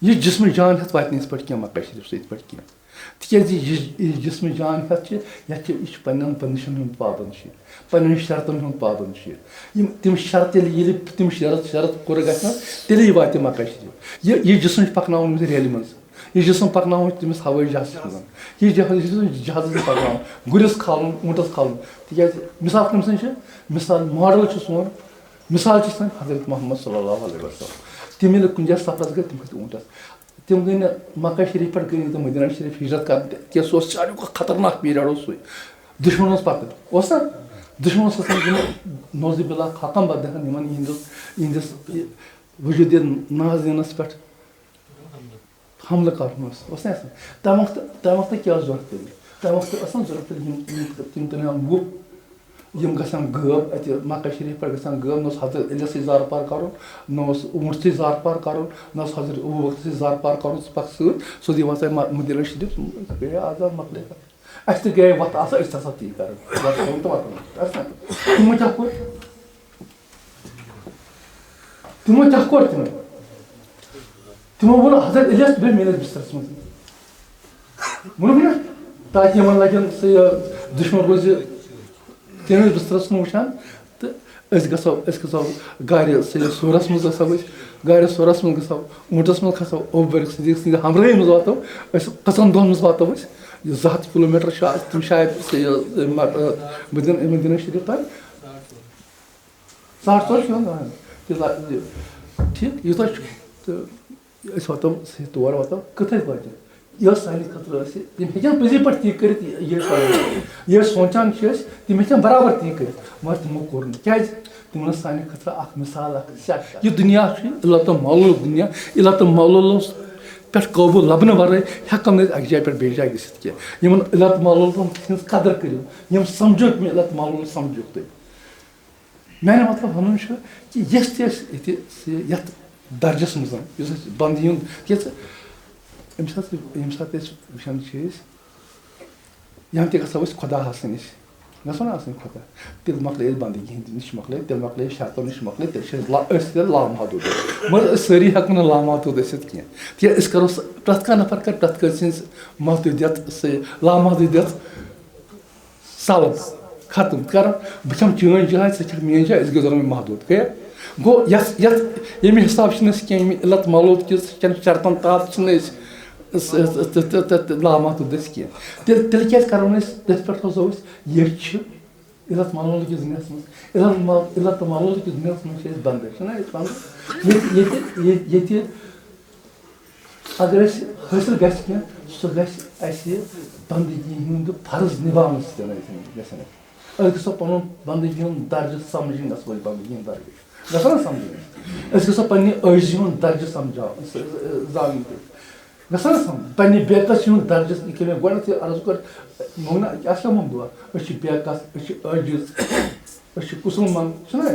یہِ جسمہٕ جان ہٮ۪تھ واتہِ نہٕ یِتھ پٲٹھۍ کینٛہہ، مکہ شریٖف سۭتۍ یِتھ پٲٹھۍ کینٛہہ۔ تِکیٛازِ یہِ، یہِ جسمہٕ جان ہٮ۪تھ چھِ، یَتھ چھِ، یہِ چھُ پنٛنٮ۪ن بٔنٛدِشَن ہُنٛد پابنٛد چھُ یہِ، پنٛنٮ۪ن شرطَن ہُنٛد پابنٛد چھُ یہِ۔ یِم، تِم شرط ییٚلہِ، ییٚلہِ تِم شرط، شرط پوٗرٕ گژھن، تیٚلے واتہِ یہِ مکہ شریٖف۔ یہِ، یہِ جسم چھُ پَکناوُن أمِس ریلہِ منٛز، یہِ جسم پَکناوُن چھُ تٔمِس ہوٲیی جہازَس منٛز، یہِ جہ-، یہِ جسم چھُ جہازَس منٛز پَکناوُن، گُرِس کھالُن، اوٗنٛٹَس کھالُن۔ تِکیٛازِ مثال کٔمۍ سٕنٛز چھِ؟ مثال، ماڈل چھُ سون، مثال چھِ سٲنۍ حضرت محمد صلی اللہ علیہ وسلم۔ تِم ییٚلہِ کُنہِ جایہِ سفرس گٔے، تِم کھٔتۍ اوٗنٹس۔ تِم گٔے نہٕ مکہ شریٖف پٮ۪ٹھ، گٔے نہٕ تِم مدینہ شریٖف ہجرت کرنہِ تہِ، کیٛازِ سُہ اوس ساروی کھۄتہٕ خطرناک پیریڈ اوس سُے۔ دُشمن اوس پتہٕ، اوس نا؟ دُشمن اوس آسان یِم، نوزِ باللہ، خاکم بدرن یِمن یِہنٛدِس، یِہنٛدِس وجوٗدِ ناز دینس پٮ۪ٹھ حملہٕ کرُن اوس، اوس نا آسان؟ تمہِ وقتہٕ، تمہِ وقتہٕ کیٛاہ اوس ضروٗرت پیٚمٕتۍ؟ تَمہِ وقتہٕ ٲس نہٕ ضروٗرت تیٚلہِ یِم، یِم، تِم تہِ نِوان گُپھ، یِم گژھن غٲب، اَتہِ مکہ شریٖف پٮ۪ٹھ گژھن غٲب، نہ اوس حضرت الیسٕے زارٕ پار کَرُن، نہ اوس اوٗنٹسٕے زارٕ پار کَرُن، نہ اوس حضرت ابوبکرسٕے زارٕ پار کَرُن، ژٕ پَکھ سۭتۍ، سیوٚدُے وَسَے مہ-، مدینہ شریٖف، گٔیے آزاد، مۄکلے کَتھ۔ اَسہِ تہِ گٔیے وَتھ آسان، أسۍ تہِ ہسا تی کَران، وَتھ تھاوُن تہٕ وَتھ اَنُن۔ اَسہِ نہ، تِمو کیٛاہ کوٚر؟ تِمو کیٛاہ کوٚر تِمو؟ تِمو ووٚن حضرت الیاس بیٚہہ میٲنِس بسترس منٛز۔ ووٚنُکھ نہ، تاکہِ یِمن لگن سُہ یہِ دُشمن روزِ تِہنٛدِس بسترس کُن وٕچھان۔ تہٕ أسۍ گژھو، أسۍ گژھو گرِ سُہ یہِ سورس منٛز گژھو أسۍ، گرِ سورس منٛز گژھو، اوٗنٹس منٛز کھسو، ابوبکر صدیق سٕنٛدِ ہمراہی منٛز واتو أسۍ، کٔژن دۄہن منٛز واتو أسۍ؟ یہِ زٕ ہتھ کِلوٗ میٖٹر چھُ آز تِم شاید سُہ یہِ مدینہ، مدینہ شریٖف تام۔ ساڑ ژور چھُ یِوان، اہن۔ تیٖژاہ، یہِ، ٹھیٖک، یوٗتاہ چھُ۔ تہٕ أسۍ واتو، أسۍ تور واتو، کِتھَے پٲٹھۍ؟ یہِ ٲس سانہِ خٲطرٕ، أسۍ، یِم ہیٚکن پٔزی پٲٹھۍ تی کٔرِتھ، یہِ، یہِ ٲسۍ وَنان۔ یہِ أسۍ سونٛچان چھِ أسۍ، تِم ہیٚکن برابر تی کٔرِتھ، مگر تِمو کوٚر نہٕ۔ کیٛازِ؟ تِمن ٲس سانہِ خٲطرٕ اکھ مثال، اکھ شخص۔ یہِ دُنیا چھُ علت تہٕ معلوٗلُک دُنیا، علت تہٕ معلوٗلس پٮ۪ٹھ قٲبوٗ لبنہٕ ورٲے ہٮ۪کو نہٕ أسۍ اَکہِ جایہِ پٮ۪ٹھ بیٚیہِ جایہِ گٔژھِتھ کینٛہہ۔ یِمن علت معلوٗلن ہٕنٛز قدر کٔرِو، یِم سمجھوکھ مےٚ، علت معلوٗل سمجھوکھ تُہۍ۔ میانہِ مطلب وَنُن چھُ کہِ یۄس تہِ أسۍ ییٚتہِ سُہ یَتھ درجَس منٛز، یُس اَسہِ بنٛدگی ہُنٛد، تِکیٛازِ ییٚمہِ ساتہٕ، ییٚمہِ ساتہٕ أسۍ وٕچھان چھِ أسۍ، یَنہٕ تہِ گژھو أسۍ خۄدا آسٕنۍ أسۍ، گژھو نہ آسٕنۍ خۄدا، تیٚلہِ مۄکلے أسۍ بنٛدگی ہِنٛدِ نِش مۄکلے، تیٚلہِ مۄکلے شرطو نِش مۄکلے، تیٚلہِ چھِ أسۍ لا-، أسۍ تیٚلہِ لامحدوٗد۔ مگر أسۍ سٲری ہٮ۪کو نہٕ لامحدوٗد ٲسِتھ کینٛہہ، تِکیٛازِ أسۍ کَرو سُہ، پرٛٮ۪تھ کانٛہہ نفر کَرِ پرٛٮ۪تھ کٲنٛسہِ ہِنٛز محدوٗدیت سُہ لامحدوٗدیت سلب، ختم کرُن۔ بہٕ کھٮ۪مہٕ چٲنۍ جاے، ژٕ کھٮ۪کھ میٲنۍ جاے، أسۍ گٔے دۄنوَے محدوٗد۔ گٔیا؟ گوٚو، یَتھ، یَتھ، ییٚمہِ حساب چھِنہٕ أسۍ کینٛہہ، ییٚمہِ علت معلوٗل کِس کٮ۪ن شرطن تحت چھِنہٕ أسۍ، أسۍ، أسۍ، تہٕ، تہٕ، تہٕ، تہٕ لامحدوٗد أسۍ کینٛہہ۔ تیٚلہِ، تیٚلہِ کیٛازِ کرو نہٕ أسۍ، تٔتھۍ پٮ۪ٹھ روزو أسۍ؟ یہِ چھِ علت معلوٗل کِس دُنیاہَس منٛز، علت مع-، علت معلوٗل کِس دُنیاہَس منٛز چھِ أسۍ بنٛدٕے، چھِنہ أسۍ بنٛدٕے؟ ییٚتہِ، ییٚتہِ، ییٚتہِ، ییٚتہِ اگر اَسہِ حٲصِل گژھِ کینٛہہ، سُہ گژھِ اَسہِ بنٛدگی ہُنٛد فرض نِباونہٕ سۭتۍ گژھِ اَسہِ۔ أسۍ گژھو پَنُن بنٛدگی ہُنٛد درجہٕ سَمجھِنۍ، گژھو أسۍ بنٛدگی ہُنٛد درجہٕ۔ گژھو نہ سَمجھِنۍ؟ أسۍ گژھو پنٛنہِ عٲجزی ہُنٛد درجہٕ سَمجھاو-، س-، س-، زانُن تہِ۔ گژھو نہ سَمجھ؟ پنٛنہِ بے کسی ہُنٛد درجہٕ، یہِ کہِ مےٚ گۄڈٕنٮ۪تھٕے عرض کٔر، مےٚ ووٚن نہ، اَسہِ کیٛاہ ووٚن دۄہ؟ أسۍ چھِ بے کس، أسۍ چھِ عٲجِز، أسۍ چھِ قصوٗر منٛد، چھِنہ أسۍ؟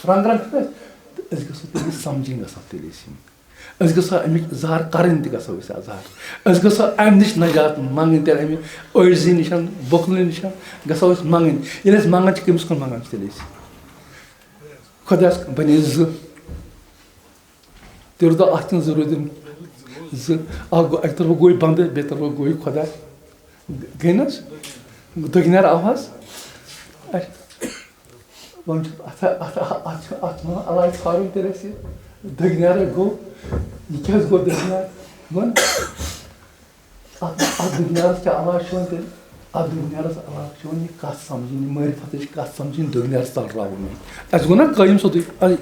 رنٛگ رنٛگ چھِنہ أسۍ؟ تہٕ أسۍ گژھو تیٚلہِ یہِ سَمجھِنۍ، گژھو تیٚلہِ أسۍ یِم۔ أسۍ گژھو اَمِکۍ اظہار کَرٕنۍ تہِ گژھو أسۍ اظہار۔ أسۍ گژھو اَمہِ نِش نجات منٛگٕنۍ تیٚلہِ، اَمہِ عٲجزی نِش، بُخلہٕ نِش گژھو أسۍ منٛگٕنۍ۔ ییٚلہِ أسۍ منٛگان چھِ، کٔمِس کُن منٛگان چھِ تیٚلہِ أسۍ؟ خۄدایَس بَنے زٕ۔ تیٚلہِ روٗد اَتھ کِنۍ ضروٗرت دیُن زٕ۔ اَکھ گوٚو، اَکہِ طرفہٕ گوٚو یہِ بنٛدٕ، بیٚیہِ طرفہٕ گوٚو یہِ خۄدا۔ گٔے نہ حظ؟ دٔگۍ نیر آواز۔ وۄنۍ چھُ اَتھ، اَتھ، اَتھ چھُ، اَتھ چھُ وَنان علاج ژھانٛڈُن تیٚلہِ اَسہِ۔ دٔگۍ نیرٕ گوٚو، یہِ کیٛاہ حظ گوٚو دٔگۍ نیر؟ وۄنۍ اَتھ، اَتھ دٔگۍ نیرَس کیٛاہ علاج چھُ وۄنۍ تیٚلہِ؟ اَتھ دٔگۍ نیرَس علاج چھُ وۄنۍ یہِ کَتھ سَمجھِنۍ، یہِ معرفتٕچ کَتھ سَمجھِنۍ، دٔگۍ نیرَس تَل راوُن وۄنۍ۔ اَسہِ گوٚو نہ قٲیِم سیوٚدُے؟ اَدٕ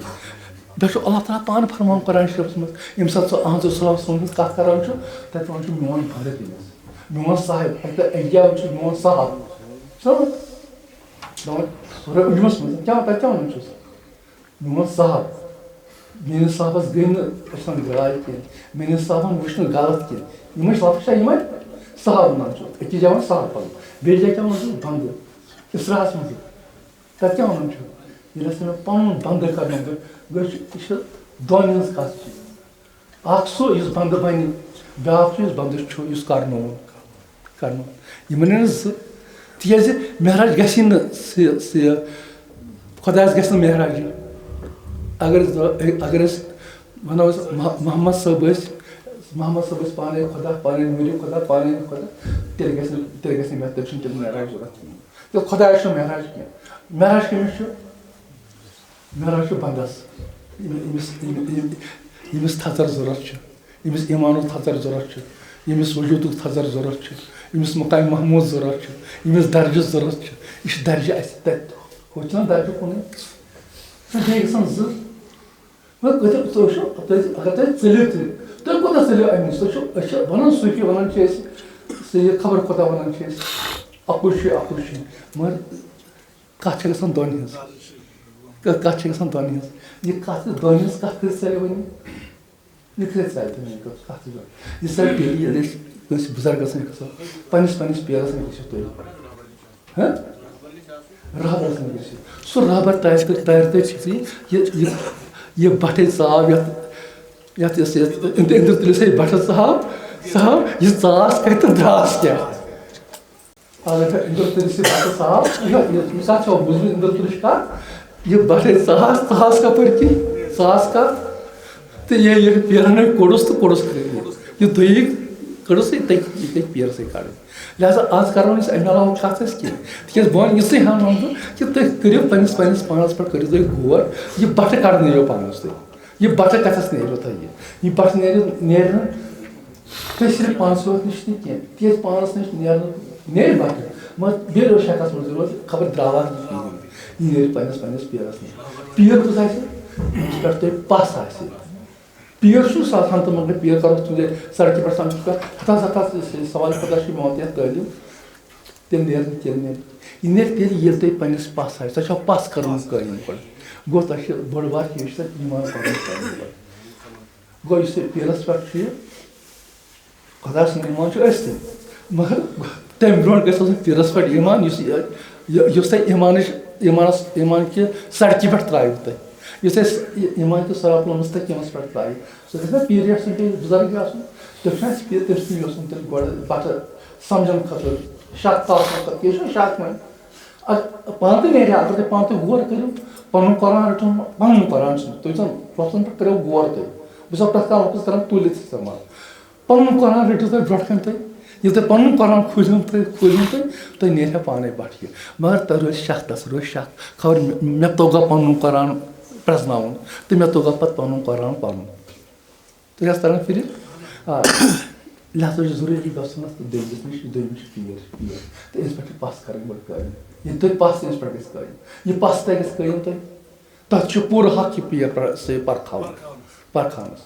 پٮ۪ٹھ چھُ اللہ تعالیٰ پانہٕ فرمان قرآن شریٖفَس منٛز، ییٚمہِ ساتہٕ سُہ اَہَنٛدِ صلی اللہ علیہ وسلم سٕنٛز کَتھ کَران چھُ، تَتہِ وَنان چھُ، "میون بنٛدٕ کٔمِس؟ میون صاحب؟" اَکہِ دۄہ اَکہِ جایہِ وَنان چھُ، "میون صاحب۔" سَمجھ؟ دَپان، سورہ انجمس منٛز کیٛاہ، تَتہِ کیٛاہ وَنان چھُس؟ میون صاحب، میٲنِس صاحبَس گٔے نہٕ أچھَن گراے کینٛہہ، میٲنِس صاحبَن وٕچھ نہٕ غلط کینٛہہ۔ یِمَے لفظ چھا یِمَے؟ صاحب وَنان چھُ، أکِس جایہِ وَنان صاحب پَنُن، بیٚیِس جایہِ کیٛاہ وَنان چھُ؟ بنٛدٕ، اِسراہَس منٛز۔ تَتہِ کیٛاہ وَنان چھُ؟ ییٚلہِ ہسا مےٚ پَنُن بنٛدٕ کَرنو، گٔے، گٔے چھُ، یہِ چھِ دۄن ہٕنٛز کَتھ چھِ۔ اکھ سُہ یُس بنٛدٕ بنہِ، بیٛاکھ سُہ یُس بنٛدٕ چھُ، یُس کرنووُن، کرنووُن۔ یِمن نہٕ زٕ، تِکیٛازِ معراج گژھِ نہٕ سُہ، سُہ خۄدایَس گژھِ نہٕ معراج یُن۔ اگر أسۍ، اگر أسۍ وَنو أسۍ مح-، محمد صٲب ٲسۍ، محمد صٲب ٲسۍ پانے خۄدا، پانے نوٗرِ خۄدا، پانے خۄدا، تیٚلہِ گژھِ نہٕ، تیٚلہِ گژھِ نہٕ مےٚ، تیٚلہِ چھُنہٕ تیٚلہِ معراج ضوٚرتھ کِہیٖنۍ۔ تیٚلہِ خۄدایَس چھُ معراج کینٛہہ۔ معراج کٔمِس چھُ؟ معراج چھُ بنٛدَس، ییٚمِس، ییٚمِس، ییٚمِس تھَزر ضوٚرَتھ چھُ، ییٚمِس ایٖمانُک تھَزر ضوٚرَتھ چھُ، ییٚمِس وجوٗدُک تھَزر ضوٚرَتھ چھُ، ییٚمِس مقام محموٗد ضوٚرَتھ چھُ، ییٚمِس درجہٕ ضوٚرَتھ چھُ، یہِ چھُ درجہٕ اَسہِ تَتہِ۔ ہُتہِ چھُنہ درجہٕ کُنُے۔ تہٕ بیٚیہِ گژھن زٕ۔ وۄنۍ کۭتیٛاہ ژٕ وٕچھو، تُہۍ، اگر تۄہہِ ژٔلِو تہِ، تُہۍ کوٗتاہ ژٔلِو اَمہِ نِش؟ تُہۍ چھِو، أسۍ چھِ وَنان صوٗفی وَنان چھِ أسۍ، سُہ یہِ خبر کوٗتاہ وَنان چھِ أسۍ، اَکُے چھُ، اَکُے چھُ۔ مگر کَتھ چھےٚ گژھان دۄن ہِنٛز۔ کَتھ چھےٚ گژھان دۄن ہِنٛز۔ یہِ کَتھ چھِ دۄن ہِنٛز کَتھ کٔرِتھ ژَلہِ وۄنۍ۔ یہِ کٔرِتھ ژَلہِ تہٕ میٛٲنۍ کَتھ، کَتھ چھِ دۄن۔ یہِ ژَلہِ تیٚلہِ، ییٚلہِ أسۍ کٲنٛسہِ بُزرگس نِش گژھو، پننِس پننِس پیرس نِش گٔژھِو تُہۍ۔ ہہ؟ رہبرس نِش گٔژھِو۔ سُہ رہبر تارِ تہٕ تارِ تہٕ فِکرِ، یہِ، یہِ، یہِ بٹھٕے ژاو یتھ، یتھ، یۄس یہِ أنٛدرۍ، أنٛدرۍ تُلِس ہے بٹھٕ ژاو، ژاو، یہِ ژاس کتہِ تہٕ دراس کیٛاہ؟ اگر تۄہہِ أنٛدرۍ تُلِس یہِ بٹھٕ ژاو، یہِ، یہِ، یہِ کتھ چھو بوٗزمٕژ أنٛدرۍ تُلِس کتھ؟ یہِ بٹھٕے ژاس، ژاس کپٲرۍ کِنۍ؟ ژاس کتھ؟ تہٕ یہِ، یہِ پیرن ہے کوٚڑُس تہٕ کوٚڑُس کٔرِتھ۔ یہِ دٔیِک کٔڑٕس یہِ تٔتھۍ، یہِ تٔتھۍ پیرسٕے کڑٕنۍ۔ لہذا آز کرو نہٕ أسۍ امہِ علاوٕ کتھ أسۍ کینٛہہ۔ تِکیازِ بہٕ ونہٕ یِژٕے ہن ونہٕ بہٕ کہِ تُہۍ کٔرِو پننِس، پننِس پانس پٮ۪ٹھ کٔرِو تُہۍ غور، یہِ بٹھٕ کڑنٲیِو پانس تُہۍ۔ یہِ بٹھٕ کتھس نیرِو تۄہہِ یہِ؟ یہِ بٹھٕ نیرِ، نیرِ نہٕ تُہۍ صرف پانسٕے یوت نِش نہٕ کینٛہہ، تِکیازِ پانس نِش نیرِ نہٕ، نیرِ بٹھٕ، مگر بیٚیہِ روزِ شکس منٛز روزِ خبر درٛاوا نہٕ کِہیٖنۍ۔ یہِ نیرِ پننِس، پننِس پیرس نِش۔ پیر کُس آسہِ؟ یُس پٮ۪ٹھ تۄہہِ پس آسہِ۔ پیر چھُنہٕ سُہ آسان تہٕ مگر پیر کرو تُہنٛدِ سڑکہِ پٮ۪ٹھ سمکھِ پٮ۪ٹھ، ہتس ہتس سوال خۄدا چھُ میون تہِ یتھ تعلیٖم، تیٚلہِ نیرِ نہٕ، تیٚلہِ نیرِ۔ یہِ نیرِ تیٚلہِ ییٚلہِ تۄہہِ پننِس پس آسہِ، تۄہہِ چھو پس کٔرمٕژ قٲیِم گۄڈٕ۔ گوٚو تۄہہِ چھِ بٔڑ بار چیٖز چھِ تۄہہِ ایمان پرنُک قٲیِم گۄڈٕ۔ گوٚو یُس تۄہہِ پیٖرس پٮ۪ٹھ چھُ یہِ، خۄدا سُنٛد ایمان چھُ أسۍ تہِ۔ مگر تمہِ برونٛٹھ گژھِ آسُن پیٖرس پٮ۪ٹھ ایمان، یُس یہِ، یہِ، یُس تۄہہِ ایمانٕچ، ایمانس، ایمان کہِ سڑکہِ پٮ۪ٹھ ترٛایِو تۄہہِ۔ یُس اَسہِ یہِ ایمان کہِ صراط المستقیٖمس پٮ۪ٹھ ترٛایہِ، سُہ گژھِ نا پیٖر آسُن، بیٚیہِ بُزرگ آسُن۔ تیٚلہِ چھُنہٕ اَسہِ پیٖر، تٔمۍ سُنٛد یہِ اوسُن تیٚلہِ گۄڈٕ پتہٕ سمجھن خٲطرٕ، شک تاپہٕ خٲطرٕ، یہِ چھُنہٕ شک وۄنۍ۔ اَدٕ پانہٕ تہِ نیرِ ہا، اگر تُہۍ پانہٕ تہِ غور کٔرِو، پَنُن قرآن رٔٹِو، پَنُن قرآن چھُنہٕ، تُہۍ زَن لفظن پٮ۪ٹھ کٔرِو غور تُہۍ۔ بہٕ چھُسو پرٛٮ۪تھ کانٛہہ لفظ کران تُلِتھ استعمال۔ پَنُن قرآن رٔٹِو تُہۍ برٛونٛٹھ کَنہِ تُہۍ، ییٚلہِ تُہۍ پَنُن قرآن کھوٗلِو تُہۍ، کھوٗلِو تُہۍ، تۄہہِ نیرِ ہا پانَے بَٹھ یہِ۔ مگر تۄہہِ روزِ شک، تَس روزِ شک، خبر مےٚ، مےٚ توٚگا پَنُن قرآن پرٛزناوُن تہٕ مےٚ توٚگا پَتہٕ پَنُن قرآن پَرُن۔ تُہۍ ٲسۍ تران فِرِ؟ آ۔ لہذا چھُ ضروٗری گژھُن اَتھ تہٕ دوٚیمِس نِش، دوٚیمِس چھُ پیٖر، پیٖر۔ تہٕ أمِس پٮ۪ٹھ چھِ پَس کَرٕنۍ گۄڈٕ قٲیِم۔ ییٚلہِ تۄہہِ پَس أمِس پٮ۪ٹھ گژھِ قٲیِم، یہِ پَس تۄہہِ گژھِ قٲیِم تۄہہِ، تَتھ چھُ پوٗرٕ حق یہِ پیٖر پَر-، سۭتۍ پَرکھاوُن، پَرکھاونَس۔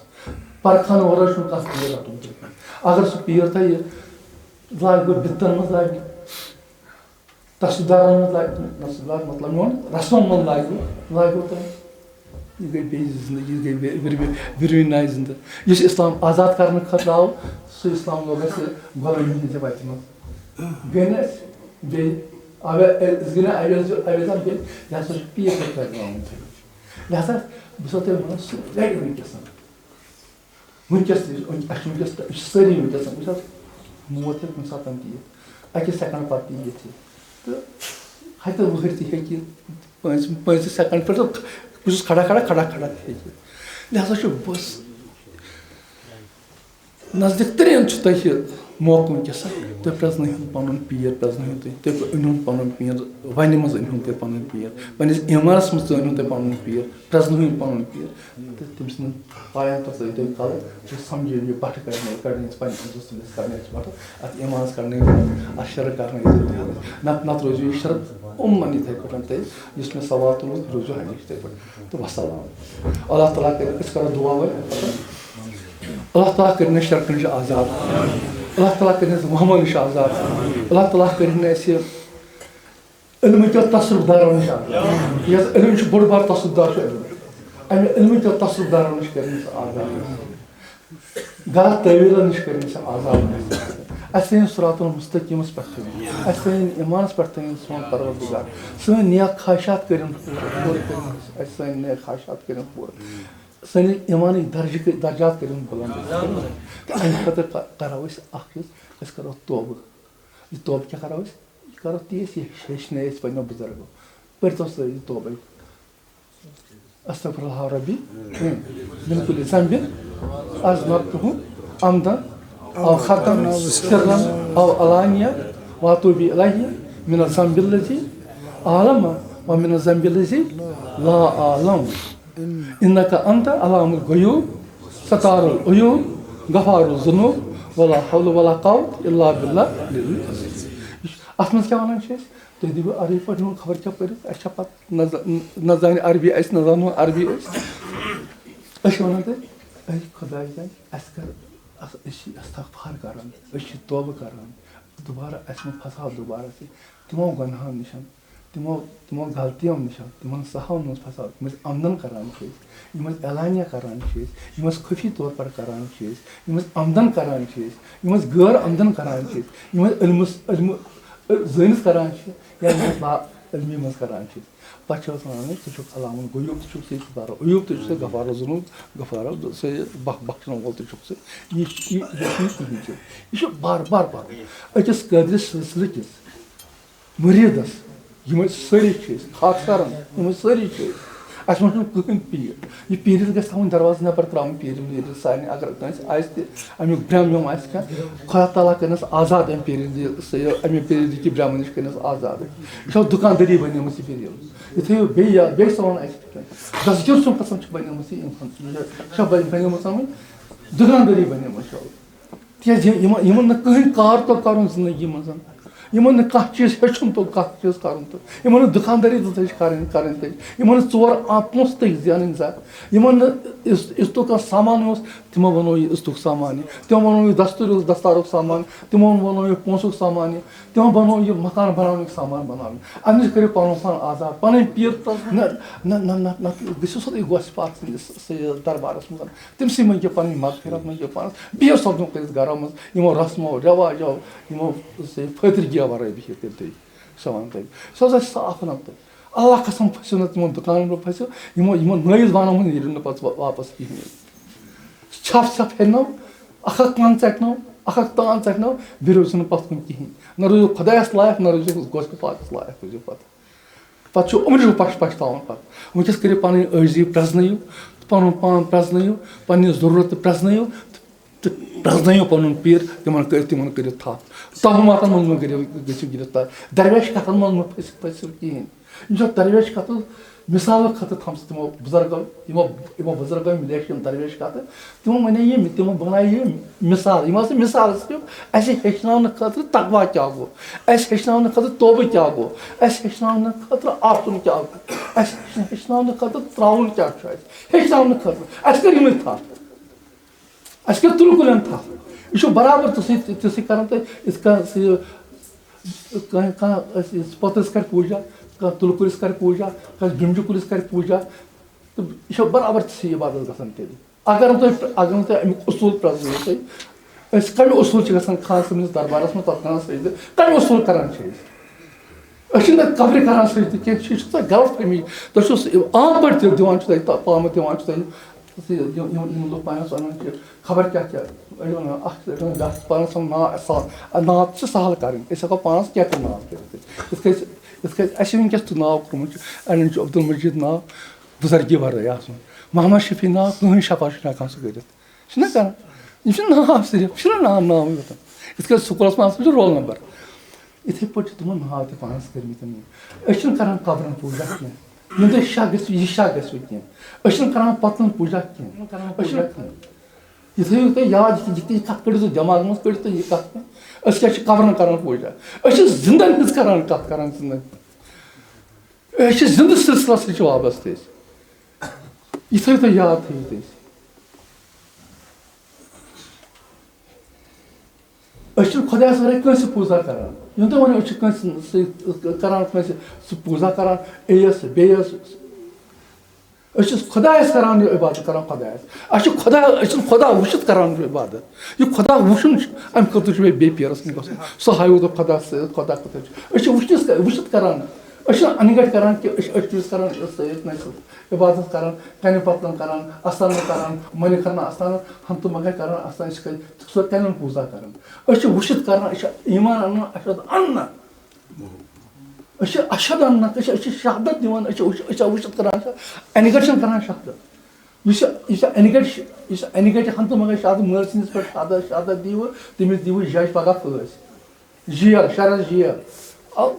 پَرکھاونہٕ وَرٲے چھُنہٕ کانٛہہ پیٖر رَٹُن تۄہہِ۔ اگر سُہ پیٖر تۄہہِ یہِ لاگہِ گۄڈٕ بِتَن منٛز لاگہِ، تصوٗدارن منٛز لاگہِ، تصوٗدار مطلب میون رسمن منٛز لاگہِ، لاگیو تۄہہِ۔ یہِ گٔے بیٚیہِ زندگی، یہِ گٔے وِ-، وِر-، وِر-، وِروِنۍ آیہِ زندٕ۔ یُس اسلام آزاد کرنہٕ خٲطرٕ آو، سُہ اسلام لوگ اسہِ غۄلٲمی ہٕنٛزِ وتہِ منٛز۔ گٔے نہٕ أسۍ بیٚیہِ، اوے، أسۍ گٔے نہٕ اویز، اویزان بیٚیہِ، یہِ ہسا چھُ پیٖر پٮ۪ٹھ کرنہٕ آمُت۔ لہذا بہٕ چھُسو تۄہہِ ونان، سُہ لگہِ وٕنکیٚس۔ وٕنکیٚس تہِ، اَسہِ چھِ وٕنکیٚس، أسۍ چھِ سٲری وٕنکیٚس، وٕچھ حظ، موت ہیٚکہِ کُنہِ ساتہٕ تہِ یِتھ، اَکہِ سیکنڈ پتہٕ تہِ یِتھ۔ تہٕ ہَتہِ وٕہٕرۍ تہِ ہیٚکہِ یِتھ، پانٛژِ، پانٛژِ سیکنڈ پٮ۪ٹھ تہٕ بہٕ چھُس کھڑا، کھڑا، کھڑا، کھڑا تہِ ہیٚکہِ یِتھ۔ لہذا چھُ بس نزدیٖک ترین چھُ تۄہہِ یہِ موقعہٕ وٕنکیٚس، تُہۍ پرٛزنٲیہُن پنُن پیٖر، پرٛزنٲیہُن تُہۍ، تُہۍ أنِہُن پنُن پیٖر، وَنہِ منٛز أنِہُن تُہۍ پنُن پیٖر، پنٛنِس ایٖمانَس منٛز تُہۍ أنِہُن تُہۍ پنُن پیٖر، پرٛزنٲیِن پَنُن پیٖر تہٕ تٔمۍ سٕنٛدٮ۪ن پایَن پٮ۪ٹھ ترٲیِو تُہۍ قلم، تُہۍ سَمجھٲیِو یہِ بَٹھٕ کَڑنٲیِو، کَڑنٲیِو پَنٕنہِ عزتَس منٛز، کَڑنٲیِو بَٹھٕ، اَتھ ایٖمانَس کَڑنٲیِو، اَتھ شرک کَڑنٲیِو تُہۍ۔ نَتہٕ، نَتہٕ روزِو یہِ شرک عموٗمَن یِتھَے پٲٹھۍ تۄہہِ، یُس مےٚ سوال تُلمُت، روٗزِو ہمیشہِ یِتھَے پٲٹھۍ۔ تہٕ وَسَلام۔ اللہ تعالیٰ کٔرِنۍ، أسۍ کَرو دُعا وۄنۍ۔ اللہ تعالیٰ کٔرِنۍ اَسہِ شرکہٕ نِش آزاد۔ اللہ تعالیٰ کٔرِنۍ اَسہِ وَہمہٕ نِش آزاد۔ اللہ تعالیٰ کٔرِنۍ اَسہِ علمہٕ کیو تصرف دارو نِش آزاد۔ یَس علم چھُ بوٚڑ بار تصرف دار چھُ علم۔ اَمہِ علمہٕ کیو تصرف دارو نِش کٔرِنۍ سُہ آزاد۔ غلط تٲویٖلو نِش کٔرِنۍ سُہ آزاد۔ اَسہِ تھٲیِن صراط المستقیٖمَس پٮ۪ٹھ تھٲیِن۔ اَسہِ تھٲیِن ایٖمانَس پٮ۪ٹھ تھٲیِن سون پروردگار۔ سٲنۍ نیک خواہشات کٔرِنۍ پوٗرٕ کٔرِنۍ۔ اَسہِ سٲنۍ نیک خواہشات کٔرِنۍ پوٗرٕ۔ سٲنِس ایٖمانٕکۍ درجہٕ، درجات کٔرِنۍ بُلنٛد۔ تہٕ اَمہِ خٲطرٕ کَ-، کَرو أسۍ اَکھ چیٖز، أسۍ کَرو توبہٕ۔ یہِ توبہٕ کیٛاہ کَرو أسۍ؟ یہِ کَرو تی أسۍ، یہِ ہیٚچھنٲے أسۍ پنٛنیو بُزرگو۔ پٔرۍتو سٲری توبَے۔ استغفر اللہ ربی من کل ذنب اذنبتہ عمدا او خطا سرا او علانیہ واتوب الیہ من الذنب الذی اعلم ومن الذنب الذی لا اعلم۔ انک انت علام الغیوب، ستار العیوب، غفار الذنوب، ولا حول ولا قوت الا باللہ۔ اَتھ منٛز کیٛاہ وَنان چھِ أسۍ؟ تُہۍ دِیِو عربی پٲٹھۍ یِمَن خبر کیٛاہ پٔرِتھ، اَسہِ چھا پَتہٕ نہ ز-، نہ زانہِ عربی اَسہِ، نہ زانو عربی أسۍ۔ أسۍ چھِ وَنان تۄہہِ، اے خۄداے جان، اَسہِ کَر، اَس-، أسۍ چھِ استغفار کَران، أسۍ چھِ توبہٕ کَران، دوبارٕ اَسہِ مہ پھساو دوبارٕ تہِ تِمو گۄناہو نِش۔ تِمو تِمو غلطیو نِش، تِمن سہو منٛز پھساو، یِم أسۍ عمدن کران چھِ أسۍ، یِم أسۍ اعلانیہ کران چھِ أسۍ، یِم أسۍ خفی طور پر کران چھِ أسۍ، یِم أسۍ عمدن کران چھِ أسۍ، یِم أسۍ غٲر عمدن کران چھِ أسۍ، یِم أسۍ علمس علمہٕ زٲنِتھ کران چھِ، یا یِم أسۍ لا علمی منٛز کران چھِ أسۍ۔ پتہٕ چھِ أسۍ ونان، ژٕ چھُکھ علامن غیوب تہِ چھُکھ ژٕ، غفار عیوب تہِ چھُکھ ژٕ، غفار رزوٗن، غفار سُہ بخ بخشن وول تہِ چھُکھ ژٕ۔ یہِ یہِ یہِ چھُنہٕ کِہیٖنۍ تہِ۔ یہِ چھُ بار بار بار أکِس قٲدرِ سلسلہٕ کِس مُریٖدس، یِم أسۍ سٲری چھِ أسۍ خاص کران، یِم أسۍ سٲری چھِ أسۍ۔ اَسہِ منٛز چھُنہٕ کٕہٕنۍ پیٖر۔ یہِ پیٖرِس گژھِ تھاوُن دروازس نٮ۪بر ترٛاوُن، پیٖر ویٖرِس سانہِ اگر کٲنٛسہِ آسہِ تہِ اَمیُک برٛم ویم آسہِ کانٛہہ، خۄدا تعالیٰ کٔرنَس آزاد اَمہِ پیٖرِ، یہِ سا یہِ اَمہِ پیٖرِ کہِ برٛمہٕ نِش کٔرنَس آزاد۔ یہِ چھِ دُکاندٲری بَنیمٕژ یہِ پیٖرِ۔ یِتھُے یہِ بیٚیہِ یا بیٚیہِ سوال آسہِ کینٛہہ، دستگیر سُنٛد قسم چھِ بَنیمٕژ یہِ اِنسان، یہِ چھا بَنیمٕژ سَمٕجھ؟ دُکاندٲری بَنیمٕژ چھِ۔ تِکیٛازِ یِم-، یِمن، یِمن نہٕ کٕہٕنۍ کار توٚگ کَرُن زِندگی منٛز، یِمن نہٕ کانٛہہ چیٖز ہیوٚچھُن توٚگ، کانٛہہ چیٖز کَرُن توٚگ، یِمن نہٕ دُکاندٲری تہِ تٔج کَرٕنۍ، کَرٕنۍ تٔج، یِمن نہٕ ژور آ-، پونٛسہٕ تٔج زینٕنۍ زیادٕ، یِمن نہٕ اِس-، اِستُک کانٛہہ سامان اوس، تِمو بَنوو یہِ اِستُک سامانٕے، تِمو بَنوو یہِ دَستوٗری اوس دَستارُک سامان، تِمو بَنوو یہِ پونٛسُک سامانٕے، تِمو بَنوو یہِ مکان بَناونُک سامان بَناونٕے۔ اَمہِ نِش کٔرِو پَنُن پان آزاد، پَنٕنۍ پیٖر، نہ، نہ، نہ، نہ، نہ، گٔژھِو سیوٚدُے گۄژھِ پَتھ سٕنٛدِس، سٕنٛدِس دربارَس منٛز۔ تٔمۍ سٕے منٛگِو پَنٕنۍ مغفرت، منٛگِو پانَس، بِہِو سَپدُن کٔرِتھ گَرَو منٛز، یِمو رسمو رٮ۪واجو، یِمو سۭتۍ فٲطرگی وَرٲے بِہِو تیٚلہِ تُہۍ۔ سُہ وَنان تۄہہِ، سُہ حظ آسہِ صاف وَنان تۄہہِ۔ اللہ قسم پھٔسِو نہٕ تِمَن دُکانَن پٮ۪ٹھ پھٔسِو، یِمو، یِمو نٲیِس بانَن منٛز نیٖرِو نہٕ پَتہٕ وا-، واپَس کِہیٖنۍ۔ ژھَپھ ژھَپھ ہٮ۪نو، اَکھ اَکھ کَن ژَٹنو، اَکھ اَکھ تان ژَٹنو، بیٚیہِ روٗزِو نہٕ پَتھ کُن کِہیٖنۍ۔ نہ روٗزِو خۄدایَس لایق، نہ روٗزِو غوث پاکَس لایق، روٗزِو پَتہٕ۔ پَتہٕ چھُ عمرِ پَش-، پَشتاوُن پَتہٕ۔ وٕنکیٚس کٔرِو پَنٕنۍ عٲجزی پرٛزنٲیِو، پَنُن پان پرٛزنٲیِو، پَنٕنہِ ضروٗرت تہِ پرٛزنٲیِو تہٕ، تہٕ پرٛزنٲیِو پَنُن پیٖر، تِمَن کٔرِو، تِمَن کٔرِو تھپھ۔ توہماتَن منٛز مہٕ کٔرِو، گٔژھِو گِرفتار۔ درویش کَتھَن منٛز مہٕ پھٔسِو، پھٔسِو کِہیٖنۍ۔ یِم چھِ درویش کَتھٕ مثالہٕ خٲطرٕ تھامژٕ تِمو بُزرگو، یِمو، یِمو بُزرگو مِلیکھ یِم درویش کَتھٕ۔ تِمو وَنے یِم، تِمو بَنایہِ یِم مثال۔ یِم آسہٕ مثالَس پٮ۪ٹھ اَسہِ ہیٚچھناونہٕ خٲطرٕ تقویٰ کیٛاہ گوٚو، اَسہِ ہیٚچھناونہٕ خٲطرٕ توبہٕ کیٛاہ گوٚو، اَسہِ ہیٚچھناونہٕ خٲطرٕ آسُن کیٛاہ گوٚو، اَسہِ ہیٚچھناونہٕ خٲطرٕ ترٛاوُن کیٛاہ چھُ اَسہِ، ہیٚچھناونہٕ خٲطرٕ۔ اَسہِ کٔر یِمَے تھپھ، اَسہِ کٔر تُلہٕ کُلٮ۪ن تھپھ۔ یہِ چھُ برابر تِژھٕے، تِژھٕے کَران تۄہہِ، یِتھ کٔنۍ سُہ یہِ، کانٛہہ، کانٛہہ أسۍ یہِ پٔتٕرِس کَرِ پوٗجا، کانٛہہ تُلہٕ کُلِس کَرِ پوٗجا، کانٛہہ برٛنٛجہِ کُلِس کَرِ پوٗجا، تہٕ یہِ چھُ برابر تِژھٕے عبادت گژھان تیٚلہِ۔ اگر نہٕ تۄہہِ، اگر نہٕ تۄہہِ اَمیُک اصوٗل پرٛزنٲیِو تُہۍ، أسۍ کَمہِ اصوٗل چھِ گژھان خاص صٲبنِس دربارَس منٛز پَتہٕ کَران سجدٕ، کَمہِ اصوٗل کَران چھِ أسۍ؟ أسۍ چھِنہٕ تَتہِ قبرِ کَران سجدٕ کینٛہہ، یہِ چھِ تۄہہِ غلط فہمی۔ تۄہہِ چھُس عام پٲٹھۍ تہِ دِوان چھُ تۄہہِ، پامہٕ دِوان چھُ تۄہہِ، یِم، یِم، یِم لُکھ پانَس وَنان چھِ خبر کیٛاہ کیٛاہ، أڑۍ وَنان اَکھ، أڑۍ وَنان بیٛاکھ، پانَس وَنان ناو، اَسہِ سہل، ناو تہِ چھِ سہل کَرٕنۍ، أسۍ ہٮ۪کو پانَس کینٛہہ تہِ ناو کٔرِتھ۔ یِتھ کٔنۍ، یِتھ کٔنۍ اَسہِ وٕنکیٚس تہِ ناو کوٚرمُت چھُ، اَڑٮ۪ن چھُ عبدالمجیٖد ناو، بُزرگی وَرٲے آسُن۔ محمد شفیع ناو، کٕہٕنۍ شفا چھُنہٕ ہٮ۪کان سُہ کٔرِتھ۔ چھُنہ کران؟ یِم چھِ ناو صرف، چھُنہ ناو ناوٕے یوت۔ یِتھ کٔنۍ سکوٗلَس منٛز آسان چھُ رول نمبر، یِتھَے پٲٹھۍ چھِ تِمَن ناو تہِ پانَس کٔرمٕتۍ یِمَن۔ أسۍ چھِنہٕ کران قبرَن پوٗجا کینٛہہ، یِم تۄہہِ شک گژھِ، یہِ شک گژھِ وۄنۍ کینٛہہ۔ أسۍ چھِنہٕ کران پَتلَن پوٗجا کینٛہہ۔ أسۍ چھِنہٕ، یہِ تھٲیِو تُہۍ یاد، یہِ، یہِ، یہِ کَتھ کٔڑِو تُہۍ دٮ۪ماغہٕ منٛز، کٔڑِو تُہۍ یہِ کَتھ۔ أسۍ کیٛاہ چھِ قبرَن کران پوٗجا؟ أسۍ چھِ زِندَن ہِنٛز کران کَتھ، کران زِندَن۔ أسۍ چھِ زِندٕ سلسلَس سۭتۍ چھِ وابستہٕ أسۍ۔ یہِ تھٲیِو تُہۍ یاد، تھٲیِو تُہۍ۔ أسۍ چھِنہٕ خۄدایَس وَرٲے کٲنٛسہِ پوٗزا کَران۔ یِم تُہۍ وَنو، أسۍ چھِ کٲنٛسہِ سۭتۍ کَران، کٲنٛسہِ سُہ پوٗزا کَران، ایٚیَس، بیٚیَس۔ أسۍ چھِ خۄدایَس کَران یہِ عبادت، کَران خۄدایَس۔ اَسہِ چھُ خۄدا، أسۍ چھِنہٕ خۄدا وٕچھِتھ کَران یہِ عبادت۔ یہِ خۄدا وٕچھُن چھُ، اَمہِ خٲطرٕ چھُ مےٚ بیٚیہِ پیٖرَس نِش گژھُن۔ سُہ ہاوِ تۄہہِ خۄدا سۭتۍ، خۄدا کَتٮ۪تھ چھُ۔ أسۍ چھِ وٕچھِتھ، وٕچھِتھ کَران۔ أسۍ چھِنہٕ اَنہِ گَٹہِ کَران کہِ أسۍ چھِ، أسۍ چھِ کَران یہِ سۭتۍ نَے سۭتۍ۔ عبادت کران، کنہِ پتلن کران، استانن کران، منی کرنا استانن، ہم تہٕ مگر کران استان، أسۍ چھِ کَتہِ سۄ کَنٮ۪ن پوٗزا کران۔ أسۍ چھِ وٕچھِتھ کران، أسۍ چھِ ایمان اَنان، اَشہد اَننا۔ أسۍ چھِ اَشہد اَننا، أسۍ چھِ، أسۍ چھِ شہادت دِوان، أسۍ چھِ وٕچھ-، أسۍ چھِ وٕچھِتھ کران، أسۍ چھِ اَنہِ گَٹہِ چھِنہٕ کران شہادت۔ یُس یہِ، یُس یہِ اَنہِ گَٹہِ چھِ، یُس یہِ اَنہِ گَٹہِ ہم تہٕ مگر شہادت مٲلۍ سٕنٛدِس پٮ۪ٹھ شہادت، شہادت دِیہِ، تٔمِس دِیہِ جج پگاہ پھٲسۍ۔ جیل، شرس جیل۔ اَ-،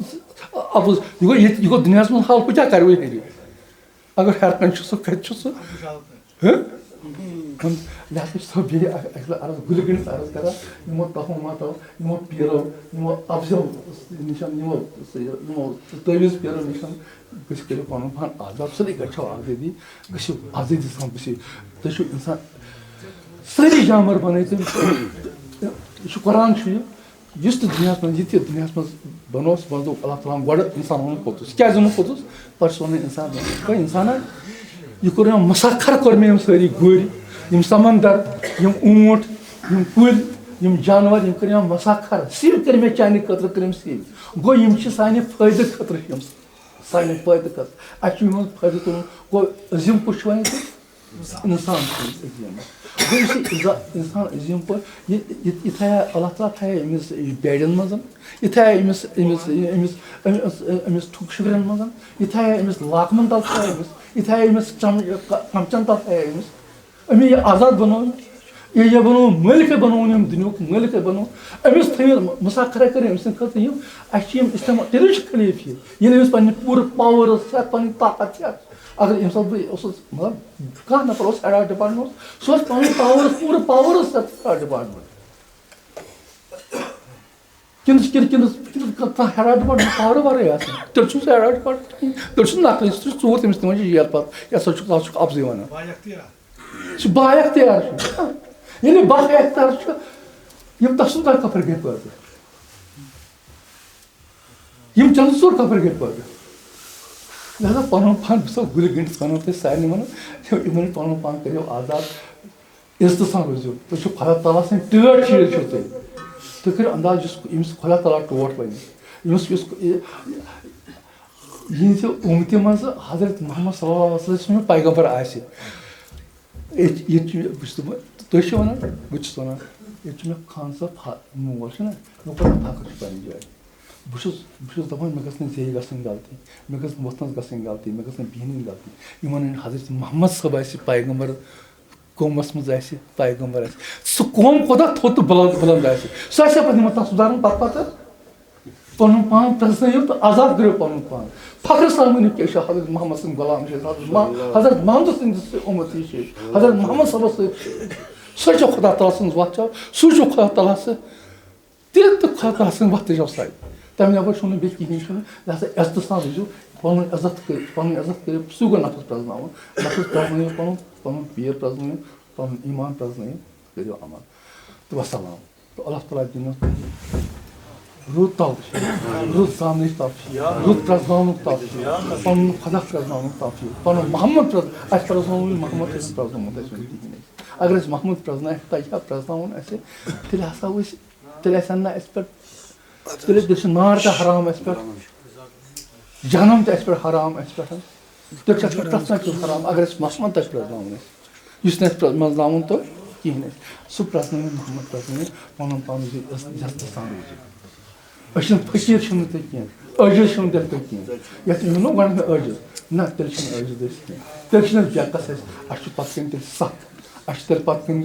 اَ-، اَپُز، یہِ گوٚو، یہِ تہِ، یہِ گوٚو دُنیاہَس منٛز حال، ہُہ کیٛاہ کَرِ وۄنۍ ہیٚرِ؟ اگر ہر کانٛہہ چھُ سُہ، کَتہِ چھُ سُہ؟ ہہ؟ لہذا چھُ سۄ بیٚیہِ اَکھ، اَکہِ لَٹہِ عرض، گُلہِ گٔنٛڈِس عرض کران، یِمو تۄہو ماتو، یِمو پیٖرو، یِمو اَفضل نِشَن، یِمو، یِمو تٲویٖز پیٖرو نِشَن، گٔژھِو کٔرِو پَنُن پان آزاد، سُہ گژھِ چھو آزٲدی، گٔژھِو آزٲدی سان گٔژھِو۔ تُہۍ چھِو اِنسان، سٲری جانوَر بَنٲیِو تٔمۍ۔ یہِ چھُ قرآن چھُ یہِ، یُس تہِ دُنیاہَس منٛز، یہِ تہِ دُنیاہَس منٛز بَنوو، سُہ بَنوو اللہ تعالیٰ ہَن گۄڈٕ اِنسان اوٚنمُت پوٚتُس۔ کیٛازِ اوٚنمُت پوٚتُس؟ پَتہٕ چھُس وَنان اِنسان، ہے اِنسانا، یہِ کوٚر مےٚ مُسخر، کوٚر مےٚ یِم سٲری گُرۍ، یِم سمندر، یِم اوٗنٛٹ، یِم کُلۍ، یِم جانور، یِم کٔرۍ مےٚ مُسخر، سِوۍ کٔرۍ مےٚ چانہِ خٲطرٕ، کٔرِم سِوۍ۔ گوٚو یِم چھِ سانہِ فٲیدٕ خٲطرٕ، یِم سانہِ فٲیدٕ خٲطرٕ۔ اَسہِ چھُ یِمَن فٲیدٕ تُلُن۔ گوٚو عظیٖم کُس چھُ وۄنۍ ییٚتہِ؟ اِنسان چھُ عظیٖم۔ گوٚو یُس یہِ اِنسا-، اِنسان عظیٖم پٲٹھۍ، یہِ، یہِ، یہِ تھایہِ ہا، اللہ تعالیٰ تھایہِ ہا أمِس یہِ بیڈٮ۪ن منٛز، یہِ تھایہِ ہا أمِس، أمِس، أمِس، أمِس، أمِس ٹھُک شُگرٮ۪ن منٛز، یہِ تھایہِ ہا أمِس لاکمَن تَل تھایہِ ہا أمِس، یہِ تھایہِ ہا أمِس چم-، کَمچَن تَل تھایہِ ہا أمِس۔ أمۍ یہِ آزاد بَنوو، یہِ، یہِ بَنوو مٲلِکَے، بَنووُن یِم دُنیاہُک مٲلِکَے بَنوو۔ أمِس تھٲوِو مُسخرہ کٔرِتھ أمۍ سٕنٛدِ خٲطرٕ یِم، اَسہِ چھِ یِم استعمال، تیٚلہِ چھُ خلیٖفہٕ یہِ۔ ییٚلہِ أمِس پَنٕنہِ پوٗرٕ پاورَس سۭتۍ پَنٕنۍ طاقت چھِ، اگر ییٚمہِ ساتہٕ بہٕ اوسُس، مطلب، کانٛہہ نفر اوس ہیڈ آف ڈپارٹمنٹ اوس، سُہ اوس پنٕنۍ پاورس، پوٗرٕ پاورس سۭتۍ ہیڈ آف ڈپارٹمنٹ۔ کِنہٕ، کِنہٕ، کِنہٕ، کِنہٕ کانٛہہ ہیڈ آف ڈپارٹمنٹ پاورٕ ورٲے آسان؟ تیٚلہِ چھُنہٕ سُہ ہیڈ آف ڈپارٹمنٹ کِہیٖنۍ۔ تیٚلہِ چھُنہٕ نقلی، سُہ چھُ ژوٗر، تٔمِس تِمن چھِ جیل پتہٕ، یہِ ہسا چھُ، تَتھ چھُکھ اپزٕے وَنان۔ سُہ با اختیار چھُ۔ ییٚلہِ با اختیار چھُ، یِم تَس سُنٛد کَپٲرۍ گٔے پٲدٕ؟ یِم چلو ژور کپٲرۍ گٔے پٲدٕ؟ لہذا پنُن پان، بہٕ چھُسو گُلہِ گٔنٛڈِتھ ونان تۄہہِ سارنٕے ونان، یِمن پنُن پان کٔرِو آزاد، عزتہٕ سان روٗزِو۔ تُہۍ چھِو خۄدا تعالیٰ سٕنٛدۍ ٹٲٹھۍ چیٖز چھِو تُہۍ۔ تُہۍ کٔرِو انداز، یُس، ییٚمِس خۄدا تعالیٰ ٹوٹھ ونہِ، یُس، یُس، یِہنٛزِ اُمتہِ منٛز حضرت محمد صلی اللہ علیہ وسلم سُنٛد پیغمبر آسہِ۔ ییٚتہِ، ییٚتہِ چھُ مےٚ، بہٕ چھُس دَپان، تُہۍ چھِو وَنان، بہٕ تہِ چھُس وَنان، ییٚتہِ چھُ مےٚ خان صٲب فا-، مول چھُنہ، مےٚ کوٗتاہ فخر چھُ پنٛنہِ جایہِ۔ بہٕ چھُس، بہٕ چھُس دَپان، مےٚ گٔژھ نہٕ زیٚیہِ گژھٕنۍ غلطی، مےٚ گٔژھ نہٕ وۄتھنَس گژھٕنۍ غلطی، مےٚ گٔژھ نہٕ بِہنٕنۍ غلطی۔ یِمَن ہٕنٛدۍ حضرت محمد صٲب آسہِ پیغمبر، قومَس منٛز آسہِ پیغمبر آسہِ، سُہ قوم کوٗتاہ تھوٚد تہٕ بُلنٛد، بُلنٛد آسہِ، سُہ آسہِ پَتہٕ یِمَن تَتھ سُدھارُن پَتہٕ پَتہٕ۔ پنُن پان پرٛزنٲیِو تہٕ آزاد کٔرِو پنُن پان۔ فخر سان ؤنِو کہِ أسۍ چھِ حضرت محمد سٕنٛدۍ غلام، چھِ أسۍ حضرت مح-، حضرت محمد سٕنٛدِس اُمتی چھِ أسۍ، حضرت محمد صٲبَس سۭتۍ چھِ أسۍ۔ سُے چھُ خۄدا تعالیٰ سٕنٛز وَتھ چھَو، سُے چھُ خۄدا تعالیٰ سٕنٛز تہِ تہٕ خۄدا تعالیٰ سٕنٛز وَتھ تہِ چھَو سَے۔ تَمہِ نٮ۪بر چھُنہٕ بیٚیہِ کِہیٖنۍ چھُنہٕ، لہذا عزتہٕ سان روٗزِو، پَنُن عزت کٔرِو، پَنُن عزت کٔرِو، سُے گوٚو نفس پرٛزناوُن، نفس پرٛزنٲیِو پَنُن، پَنُن پیٖر پرٛزنٲیِو، پَنُن ایٖمان پرٛزنٲیِو، کٔرِو عمل۔ تہٕ وَسَلام۔ تہٕ اللہ تعالیٰ دِنَس رُت توفیٖق، رُت زاننٕچ توفیٖق، رُت پرٛزناونُک توفیٖق، پَنُن خۄدا پرٛزناونُک توفیٖق، پَنُن محمد پرٛز-، اَسہِ پرٛزنووُے محمد، اَسہِ پرٛزنوومُت اَسہِ وۄنۍ کِہیٖنۍ اَسہِ۔ اگر اَسہِ محمد پرٛزنایہِ، تَگہِ ہا پرٛزناوُن اَسہِ، تیٚلہِ ہسا وٕچھ، تیٚلہِ آسہِ ہا نہٕ اَسہِ پٮ۪ٹھ، تیٚلہِ، تیٚلہِ چھُ نار تہِ حرام اَسہِ پٮ۪ٹھ، جہنم تہِ اَسہِ پٮ۪ٹھ حرام اَسہِ پٮ۪ٹھ۔ تیٚلہِ چھُ اَسہِ پٮ۪ٹھ پرٛٮ۪تھ کانٛہہ چیٖز حرام، اگر اَسہِ محمد تَتہِ پرٛزناوُن آسہِ۔ یُس نہٕ اَسہِ پرٛ-، منٛزناوُن توٚگ کِہیٖنۍ اَسہِ۔ سُہ پرٛزنٲوِن محمد پرٛزنٲوِن، پَنُن پان یہِ عزت سان روٗزِو۔ أسۍ چھِنہٕ فقیٖر چھِنہٕ تُہۍ کینٛہہ، عٲجِز چھِنہٕ تیٚلہِ تُہۍ کینٛہہ۔ یَتھ یِم نہٕ گۄڈٕنٮ۪تھ عٲجِز، نہ، تیٚلہِ چھِنہٕ عٲجِز أسۍ کینٛہہ۔ تیٚلہِ چھِنہٕ أسۍ بے کَس اَسہِ، اَسہِ چھُ پَتہٕ کَنۍ تیٚلہِ سَکھ، اَسہِ چھُ تیٚلہِ پَتہٕ کَنۍ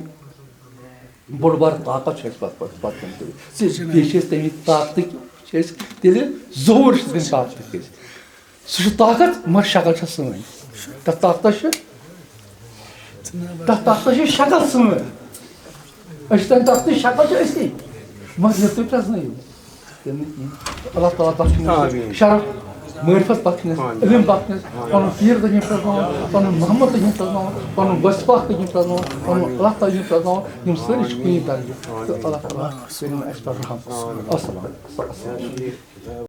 بوٚڑ بار طاقت چھُ اَسہِ پَتہٕ، پَتہٕ، پَتہٕ کَنۍ تیٚلہِ۔ ژےٚ، بیٚیہِ چھِ أسۍ تَمی طاقتٕکۍ، چھِ أسۍ تیٚلہِ زور چھِ تَمہِ طاقتٕکۍ أسۍ۔ سُہ چھُ طاقت، مگر شکل چھےٚ سٲنۍ۔ تَتھ طاقتَس چھِ، تَتھ طاقتَس چھِ شکل سٲنۍ۔ أسۍ چھِ تَمہِ طاقتٕچ شکل چھِ أسی۔ مگر ییٚلہِ تُہۍ پرٛزنٲیِو، تیٚلہِ نہٕ کِہیٖنۍ۔ اللہ تعالیٰ بخشِنَس آمیٖن۔ شرف، معرفت بخشِنَس، آمیٖن۔ علم بخشِنَس، پَنُن پیٖر تٔکِنۍ پرٛزناوُن، پَنُن محمد تٔکِنۍ پرٛزناوُن، پَنُن غوث پاک تٔکِنۍ پرٛزناوُن، پَنُن اللہ تعالیٰ تٔکِنۍ پرٛزناوُن، یِم سٲری چھِ کُنی درجہِ۔ تہٕ اللہ تعالیٰ کٔرِنۍ اَسہِ پٮ۪ٹھ رحم۔ السلام۔ السلام۔